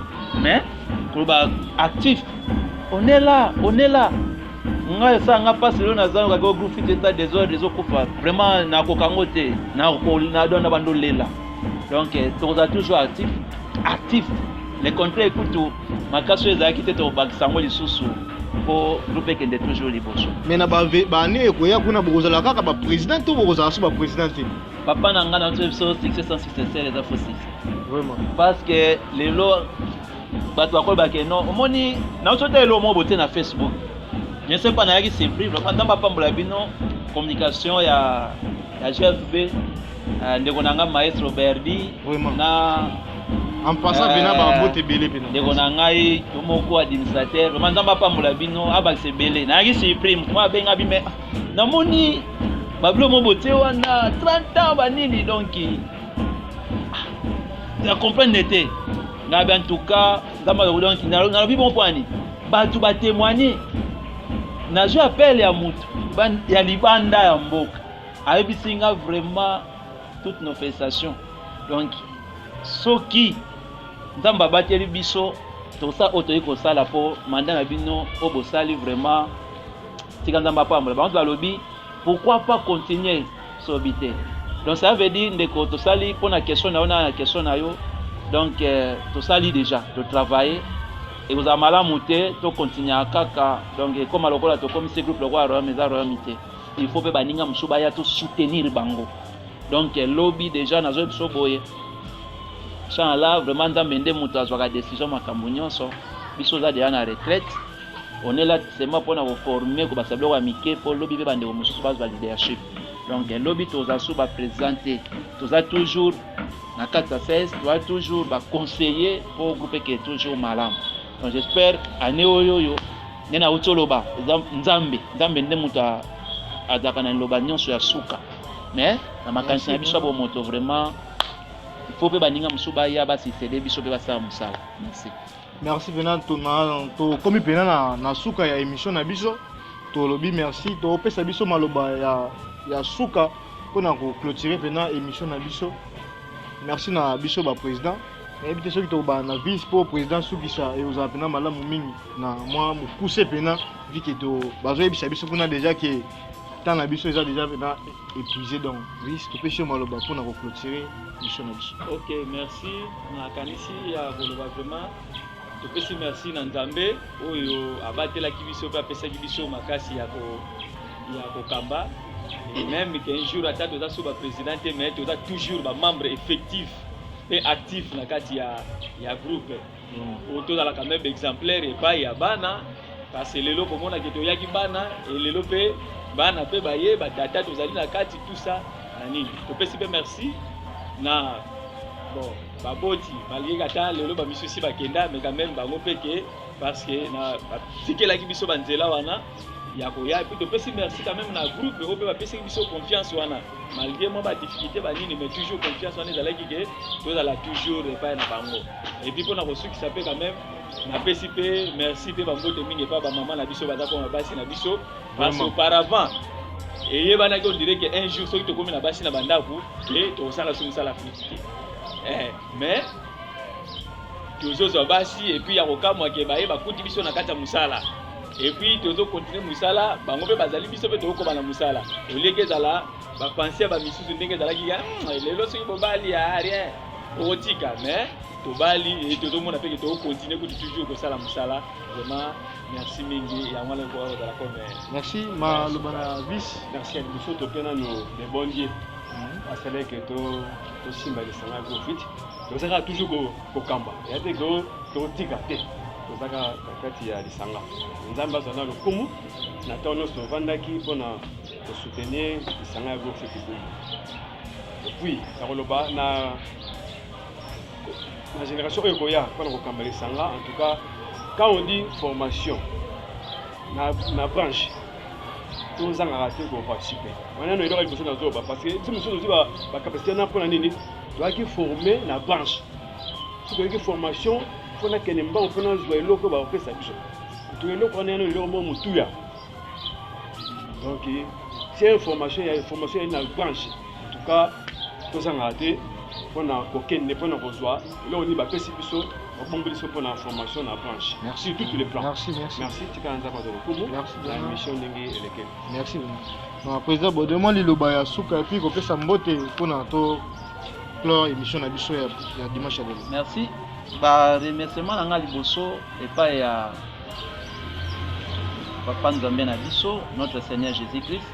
Mais koloba actif, on est là, on est là. Ngai esala nga mpasi lelo naza kaka groupe fit eza désordre, ezokufa, vraiment nakoka yango te, na bando lela. Donc tokozala toujours actif, actif. Le contraire kutu, makasi oyo ezalaki te, tokobakisa yango lisusu mpo groupe ekende toujours liboso. Mais na baannée ekoya kuna, bokozala kaka baprésident to bokozala so baprésident te? Papa na ngai, na biso succès sans successeur eza faux succès. Vraiment. Parce que lelo Bato bakoloba ke non, omoni nauti otala eloko moko botie na Facebook. Je ne sais pas, nayaki surpris vraiment. Nzambe apambola bino communication ya GFB, ndeko na nga maestro Berdi Vraiment. na En passant pena bambote ebele pena. Ndeko na ngai yo moko administrateur, vraiment Nzambe apambola bino, abakisa ebele. Nayaki surpris, moto moko abenga bi, mais namoni babilo mo botie wana 30 ans banini, donc na comprendre te. Ngai en tout cas Nzambe alobi, donc nalobi bon mpo ani bato batémoigne. Nazwi appel ya motu ya libanda ya mboka, ayebisi nga vraiment toutes nos félicitations. Donc soki Nzambe abateli biso, tosala oyo toyei kosala mpo mandat na bino oyo bosali, vraiment tika Nzambe apambola bango. Balobi pourquoi pas continuer sobi te. Donc ça veut dire, ndeko, tosali mpona question na yo na question na yo. Donc tosali déjà, totravaille, ekozala malamu te tokontinue kaka. Donc ekóma lokola tokomisi groupe lokola royaume, eza royaume te. Il faut mpe baninga mosusu baya tosoutenir bango. Donc lobi déjà nazoyebi biso boye, inchallah. Vraiment Nzambe nde moto azwaka décision makambo nyonso. Biso oza déjà na retraite, on est là seulement mpona koforme, kobasa biloko ya mike mpo lobi mpe bandeko mosusu bazwa leadership. Donc lobi toza so baprésident te, toza toujours na kati ya 16, toza toujours baconseiller mpo groupe eke toujours malamu. Donc j'espère année oyo nde nauti oloba, eza Nzambe. Nzambe nde moto azalaka na liloba nyonso ya suka, mais na makanisi na biso ya bomoto, vraiment il faut mpe baninga mosusu baya basuccéder biso mpe basala mosala. Merci. Merci mpena. Tokomi mpena na suka ya émission na biso. Tolobi merci, topesa biso maloba ya suka mpona koclôturer mpena émission na biso. Merci na biso baprésident. Nayebi te soki tokobanda na vice mpo président sukisa, ekozala mpena malamu mingi na mwa mokuse mpena, vu que to bazoyebisa biso kuna déjà ke temps na biso eza déjà mpena épuisé. Donc vice, topesi yo maloba mpona koclôturer émission na biso. Ok, merci. Nakanisi ya koloba, vraiment topesi merci na Nzambe oyo abatelaki biso mpe apesaki biso makasi ya kokamba. Et même qu'un jour ata toza so baprésident te, mais toza toujours bamembre effectif mpe actif na kati ya groupe oyo. Tozalaka même exemplaire epai ya bana, parce que lelo komonaki toyaki bana, e lelo mpe bana mpe baye batata, tozali na kati, tout ça na nini. Topesi mpe merci na bon baboti, malgré ata lelo bamisusi bakenda, mais quand même bango mpe ke parce que na batikelaki biso banzela wana ya koya. Et puis topesi merci quand même na groupe oyo mpe bapesaki biso confiance wana, malgré mwa badifficulté banini, mais toujours confiance wana ezalaki ke tozala toujours epai na bango. Et puis mpona kosukisa mpe, quand même napesi mpe merci mpe bambote mingi epai bamama na biso baza koma basi na biso, parce Vraiment. auparavant eyebanaki, on dirait que un jour soki tokomi na basi na bandako e tokosala so mosala Afrique te. Mais tozozwa basi, et puis ya kokamwa ke baye bakuti biso na kati ya mosala, et puis tozokontinue mosala, bango mpe bazali, biso mpe tokokoba na mosala, olieke ezala bapense ya bamisusu ndenge ezalaki ya lelo soki bobali ya rien okotika. Mais tobali e tozomona mpe ke tokokontinue kutu toujours kosala mosala. Vraiment merci mingi, yango wana kozala comme Merci. Maloba na vice. Merci. Ya liboso, tope nano le bon Dieu asalaki tosimba lisanga groupe. Tozalaka toujours kokamba ya te, totika te, tozalaka na kati ya lisanga. Nzambe azwa na lokumu na ntango nyonso tovandaki mpona kosoutenir lisanga ya groupe Bumbu. Et puis nakoloba na génération oyo ekoya mpona kokamba lisanga. En tout cas, quand on dit formation na branche, tozangaka te koparticipe. Wana nano eloko ya liboso nazoba, parce que biso mosusu tozwi bacapacité wana mpona nini? Toyaki forme na branche. Soki toyaki formation mpona kende mbango mpona zwa eloko oyo bakopesa biso to eloko wana, yano eloko moko motuya. Donc si information ya formation yali na branche, en tout cas tozangaka te mpona kokende mpona kozwa eloko nini bapesi biso, babombeli biso mpona formation na branche. Merci. Sur tous les plans. Merci, merci. Merci, tika na Nzambe azwa lokumu Merci na vraiment. émission ndenge elekeli. Merci vraiment. Président Bodemwa, liloba ya suka et puis kopesa mbote mpona to clore émission na biso ya dimanche ya lelo. Merci. Baremerciement na ngai liboso epai ya papa Nzambe na biso, notre Seigneur Jésus Christ,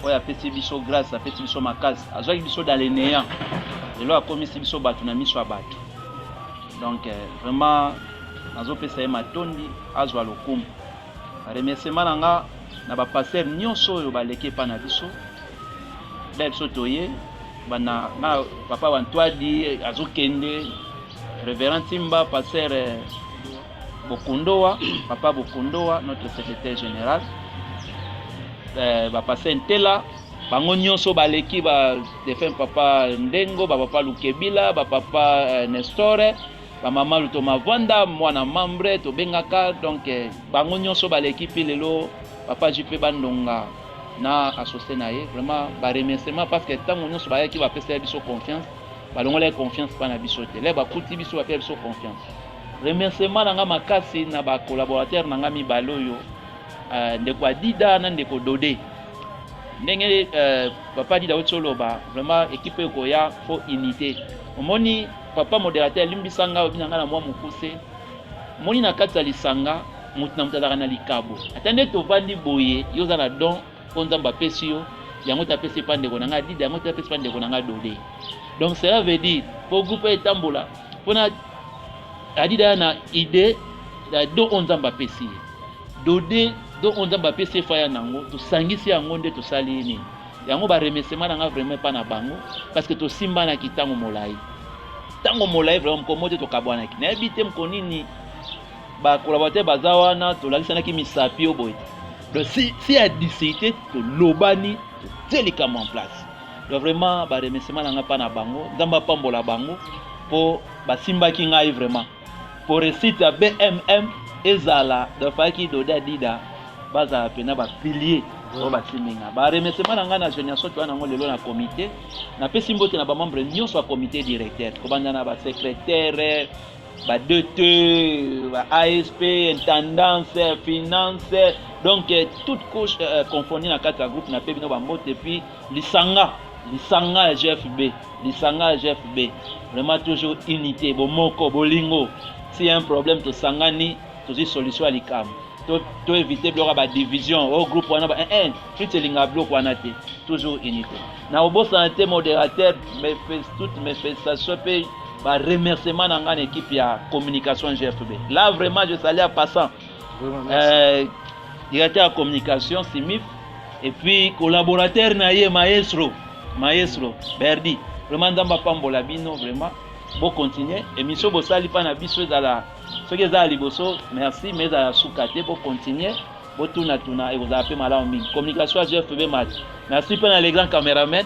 oyo apesi biso grâce, apesi biso makasi, azwaki biso dans le néant, lelo akomisi biso bato na miso ya bato. Donc vraiment Nazopesa ye matondi, azwa lokumu. Remerciement na nga na ba pasteurs nyonso oyo baleki epa na biso. Nde biso toye bana na papa Wantwadi azokende, Reverend Timba, pasteur eh, Bokundowa, papa Bokundowa, notre secrétaire général, eh, ba pasteur Ntela, bango nyonso baleki ba défunt papa Ndengo, ba papa Lukebila, ba papa eh, Nestore, ba mama Luto Mavanda, mwana membre tobengaka, donc eh, bango nyonso baleki mpe lelo papa JP Bandonga na associé na ye, vraiment ba remerciement parce que ntango nyonso bayaki bapesaki biso confiance, balongolaki confiance mpa na biso te, le bakuti biso bapesa biso confiance. Remerciement na nga makasi na ba collaborateur na nga mibale oyo, ndeko Adida na ndeko Dode. Ndenge papa Adida auti oloba, vraiment équipe oyo ekoya faut unité. Omoni papa modérateur alimbisa nga, obi na nga na mwa mokuse. Omoni na kati ya lisanga moto na moto azalaka na likabo. Ata nde tovandi boye, yo oza na don mpo Nzambe apesi yo, yango te apesi epa ndeko na nga Adida, yango te apesi epa ndeko na nga Dode. Donc cela veut dire po groupe etambola mpona Adida ya na idée ya don oyo Nzambe apesi ye. Dode don oyo Nzambe apesi ye fa ya nango, tosangisi yango nde tosali nini. Yango ba remerciement na nga vraiment epa na bango parce que tosimbanaki ntango molai. Ntango molai vraiment moko te tokabwanaki. Nayebi te moko nini ba collaborateur baza wana tolakisanaki misapi oyo boye. Donc si ya discuter tolobani totie likambo en place. Donc vraiment ba remerciement na nga pa na bango, Nzambe apambola bango po basimbaki ngai vraiment. Po réussite ya BMM ezala, donc fallaki Dode Adida bazala pena ba pilier oyo basimbi nga. Ba remerciement na nga na génération toya nango lelo na comité. Napesi mbote na ba membre nyonso ya comité directeur, kobanda na ba secrétaire, ba DT, ba ASP, intendance, finance, donc toute couche confondue na kati ya groupe na pe bino ba mbote. Et puis lisanga, lisanga ya GFB, lisanga ya GFB, vraiment toujours unité, bomoko, bolingo. Si y a un problème tosangani, tozwi solution ya likambo. To éviter biloko ya ba division, oh groupe wana ba tout elinga biloko wana te, toujours unité. Na obosana te modérateur, mes toutes mes félicitations pe ba remerciement na nga na équipe ya communication GFB. Là vraiment je salue en passant. Vraiment, merci. Directeur ya communication Simif et puis collaborateur na ye maestro, maestro Berdi. Vraiment Nzambe apambola bino vraiment. Bo continuer émission bosali pa na biso ezala soki ezala liboso merci mais ezala suka te, bo continuer botuna tuna ekozala pe malamu mingi. Communication ya GFB mat. Merci pe na les grands caméramans,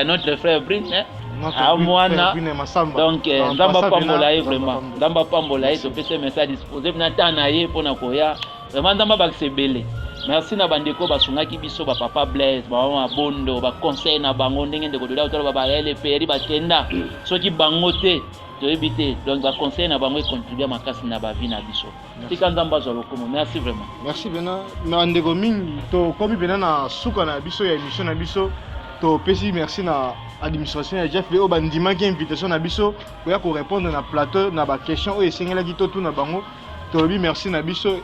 notre frère Brine, hein? Notre Ah, Brine, mwana. frère Brine Massamba. Donc, Dans Nzambe Passa apambola ye Bena, vraiment. Nzambe apambola. Nzambe apambola ye, Merci. topesi message disposé na temps na ye pona koya. Vraiment Nzambe abakisa ebele. Merci na bandeko basungaki biso, ba papa Blaise, ba mama Bondo, ba conseil na bango ndenge ndeko Doda otala ba LPR bakenda. Soki bango te toyebi te. Donc ba conseil na bango e contribuer makasi na ba vie na biso. Merci. Tika Nzambe azwa lokumu. Merci vraiment. Merci bena na ndeko mingi tokomi bena na suka na biso ya émission na biso. Topesi merci na administration ya GFB oyo bandimaki invitation na biso koya ko répondre na plateau na ba question oyo esengelaki totuna bango. Tolobi merci na biso,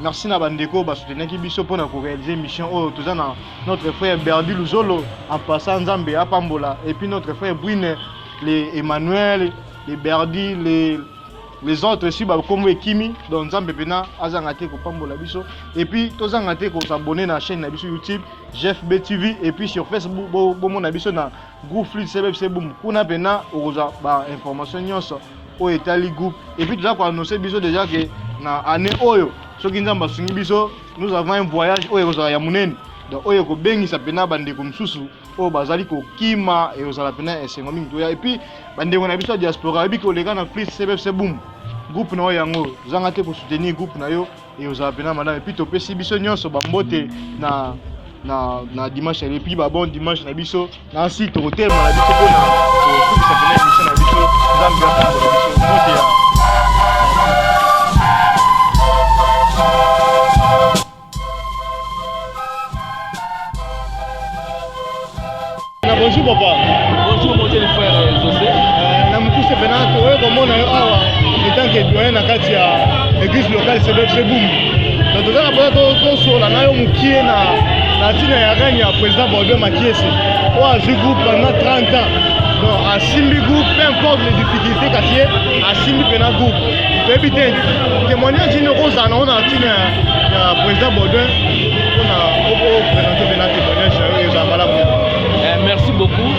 merci na bandeko oyo basoutenaki biso mpona ko réaliser mission oyo. Toza na notre frère Berdi Luzolo en passant Nzambe apambola, et puis notre frère Brune, les Emmanuel, les Berdi, les autres aussi ba kombo ekimi. Donc Nzambe pena azanga te kopambola biso, et puis tozanga te ko s'abonner na chaîne na biso YouTube GFB TV, et puis sur Facebook bomona biso na groupe Fluide CBFC Boom. Kuna pena okozwa ba information nyonso oyo etali groupe. Et puis toza ko annoncer biso déjà que na année oyo soki Nzambe asungi biso, nous avons un voyage oyo ekozala ya monene. Donc oyo ekobengisa pena bandeko mosusu oyo bazali kokima, ekozala pena esengo mingi toya. Et puis bandeko na biso ya diaspora, oyebi koleka na Fluide CBFC Boom groupe na oyo yango, zanga te ko soutenir groupe na yo, ekozala pena malamu. Et puis topesi biso nyonso bambote na dimanche, et puis ba bon dimanche na biso na si tokotelema na biso mpona kosukisa pena émission na biso. Nzambe apambola biso. Mbote ya Na bonjour papa. Bonjour mon cher frère José. Na mokuse pena toye komona yo awa en tant que doyen na kati ya église locale CBFC Boom. Donc toza na mposa tosola na yo mokie na ntina ya règne ya président Baudouin Makiese oyo azwi groupe pendant 30 ans. Donc asimbi groupe, peu importe les difficultés, kasi ye asimbi mpena groupe. Toyebi te témoignage nini okozala nango na ntina ya président Baudouin mpona oprésente mpena témoignage na yo, ezala malamu. Merci beaucoup.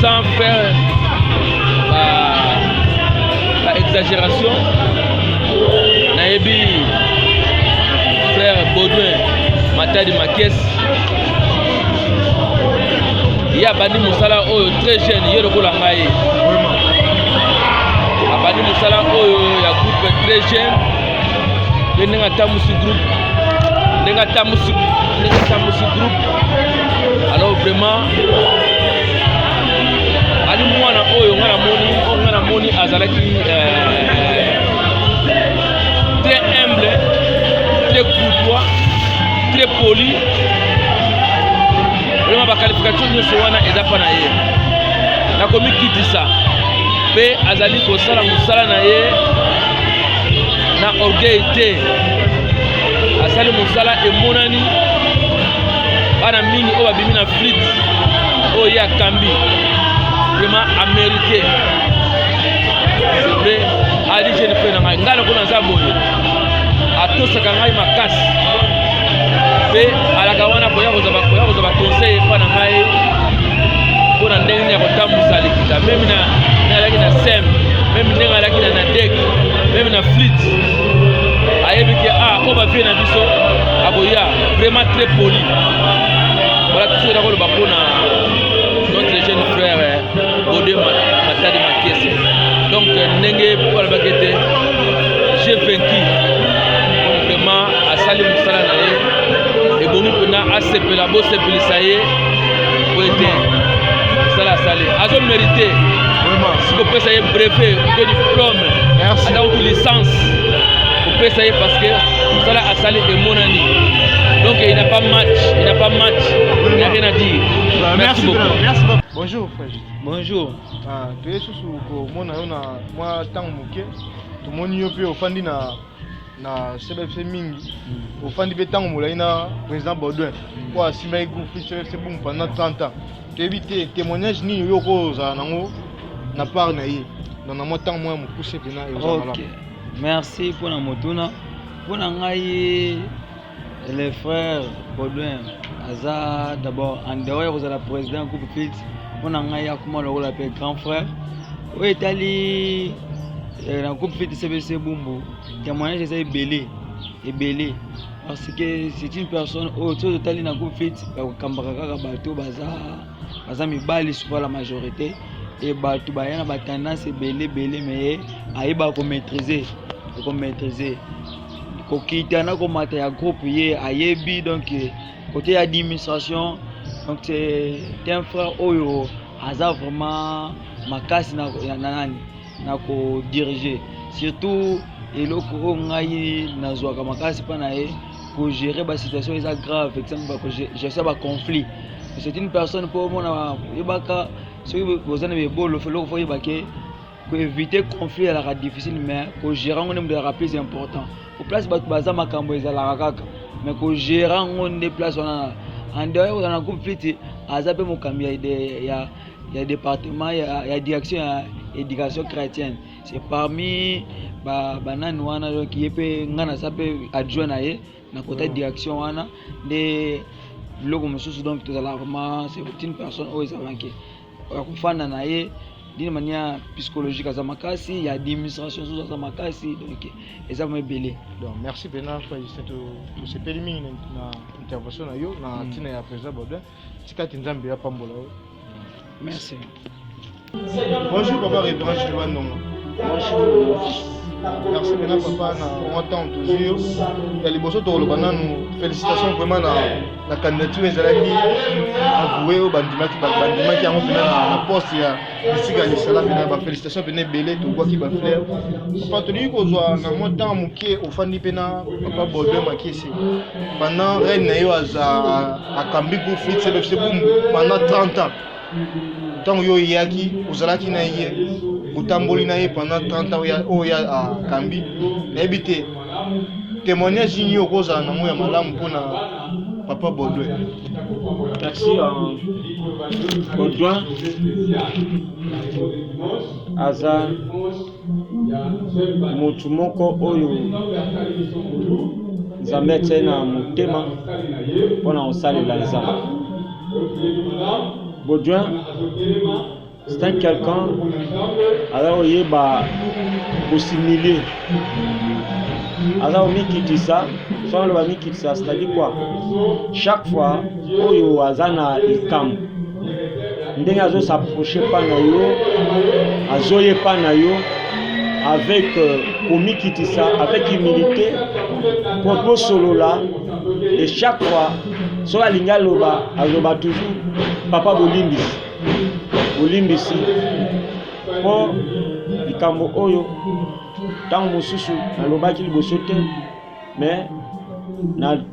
Sans faire la exagération, nayebi frère Baudouin Matadi Makes, ye abandi mosala oyo très jeune. Ye lokola ngai, abandi mosala oyo ya groupe très jeune. Mpe ndenge atambusi groupe, ndenge atambusi groupe, alors vraiment ali mwana oyo nga namoni, oyo nga namoni azalaki très humble, très courtois, très poli. Vraiment, baqualification nyonso wana eza mpa na ye. Nakomikitisa mpe azali kosala mosala na ye na orgueil te. Asali mosala emonani. Bana mingi oyo babimi na flite oyo ye akambi, vraiment amérité. C'est vrai, ali jeune frère na ngai. Ngai lokola naza boye, atosaka ngai makasi mpe alaka wana koya kozwa baconseil epa na ngai mpona ndenge nini ya kotambusa likita. Même na alaki na sem, même ndenge alaki na nadek, même na flite, ayebi ke ah, oyo bavieux na biso akoya. Vraiment très poli. Voilà tout ce nakoloba mpona notre jeune frère Baudouin Matadi Makese. Donc ndenge po alobaki ete j'ai vaincu, donc vraiment asali mosala na ye ebongi mpena asepela. Bosepelisa ye po ete mosala asali azomérite. Sikopesa ye brevet mpe diplôme, ata kutu licence, kopesa ye, parce que mosala asali emonani. Donc il n'a pas match, il n'a pas match, il n'y a rien à dire. Merci beaucoup. Merci. Bonjour frère. Bonjour. Ah, toye susu komona yo na mwa ntango moke. Tomoni yo mpe ofandi na CBFC mingi, ofandi mpe ntango molai na président Baudouin mpo asimbaki groupe CBFC Bumbu pendant 30 ans. Toyebi te témoignage nini oyo okozala nango na part na ye. Donc na mwa ntango mwa ya mokuse mpena ezala malamu. Ok, merci mpona motuna. Mpona ngai, le frère Baudouin aza d'abord, en dehors ya kozala président groupe fit, mpona ngai akoma lokola mpe grand frère. Oyo etali na groupe fit CBC Bumbu, témoignage eza ebele ebele, parce que c'est une personne oyo soki totali na groupe fit, bakokambaka kaka bato baza mibali, souvent la majorité, e bato baya na batendance ebele ebele, mais ye ayebaka komaîtriser kokita na komata ya groupe. Ye ayebi donc côté ya administration. Donc c'est un frère oyo aza vraiment makasi na nani, na kodirige. Surtout eloko oyo ngai nazwaka makasi mpa na ye, kogérer basituation eza grave, exemple gestion ya baconflit. C'est une personne mpo omona oyebaka soki boza na bebolo, eloko fo oyeba ke koéviter conflit ezalaka difficile, mais kogérer yango nde moto ezalaka plus important. Po place bato baza, makambo ezalaka kaka, mais kogérer yango nde place wana. En dehors kozala na groupe fit, aza mpe mokambi ya département ya direction ya éducation chrétienne. C'est parmi banani wana. Donc ye mpe, ngai naza mpe adjoint na ye na kota direction wana nde biloko mosusu. Donc tozala vraiment, c'est une personne oyo ezalaki ya kofanda na ye d'une manière psychologique aza makasi, ya administration mosusu aza makasi. Donc eza vraiment ebele. Donc merci mpena frère Justin, tosepeli mingi na intervention na yo na ntina ya président Baudouin. Tika ti Nzambe apambola yo. Merci. Bonjour papa révérend Jules Ndongo. Bonjour. Merci mpena papa na mwa ntango tozwi yo. Ya liboso tokoloba nanu félicitation vraiment na candidature ezalaki avoué, oyo bandimaki yango mpena na poste ya district ya Lisala. Mpena bafélicitation mpena ebele, tobwaki bafleur. Papa, tolingi kozwa na mwa ntango moke, ofandi mpe na papa Baudouin Makese pendant règne na yo, aza akambi groupe fit CBFC Bumbu pendant 30 ans. Ntango yo oyaki, ozalaki na ye, otamboli na ye pendant 30 ans oyo akambi. Nayebi te témoignage nini okozala nango ya malamu mpona Papa Baudouin. Merci Baudouin aza motu moko oyo Nzambe atie na motema mpo na kosalela Nzambe. Baudouin c'est un quelqu'un aza koyeba kosimilie, aza komikitisa. Soki aloba mikitisa, c'est-à-dire quoi? Chaque fois oyo aza na likambo, ndenge azosapproche pa na yo, azoyepa na yo avec komikitisa, avec humilité, po tosolola. Et chaque fois soki alingi aloba, aloba toujours: "Papa, bolimbisi, bolimbisi mpo likambo oyo ntango mosusu nalobaki liboso te, mais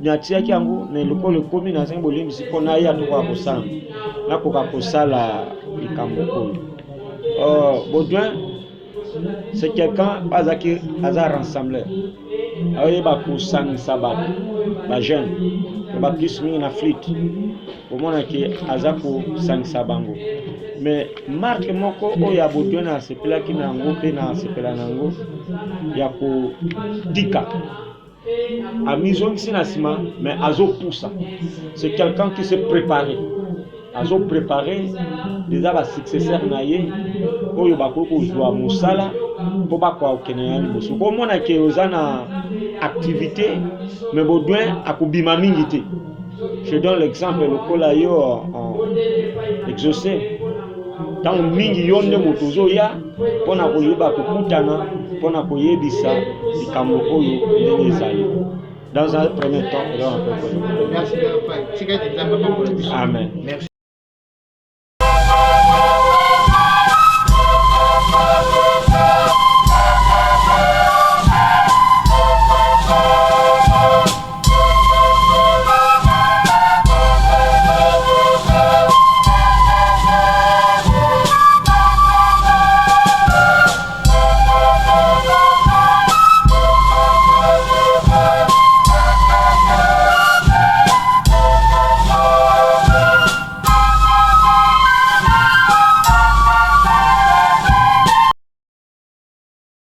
natiaki yango na lokola ekomi, nazangi bolimbisi mpo naya tokoka kosala, nakoka kosala likambo oyo." Baudouin, c'est quelqu'un azalaki, aza rassembleur, aoyeba kosangisa bato, bajeune baplus mingi na flûte, omonaki aza kosangisa bango. Mais marque moko oyo ya Baudouin asepelaki na yango mpe na asepela na yango ya kotika amizongisi na nsima, mais azopusa, c'est quelqu'un qui s'est préparé, azoprépare déjà basuccesseur na ye oyo bakoki kozwa mosala mpo bakoka kokende na liboso. Komona ke oza na activité, mais Baudouin akobima mingi te. Je donne l'exemple lokola yo Exaucé, ntango mingi yo nde moto ozoya mpona koyeba kokutana, mpona koyebisa likambo oyo ndenge ezali. Dans un premier temps. Merci. Tika ete Nzambe apambola biso. Amen. Merci.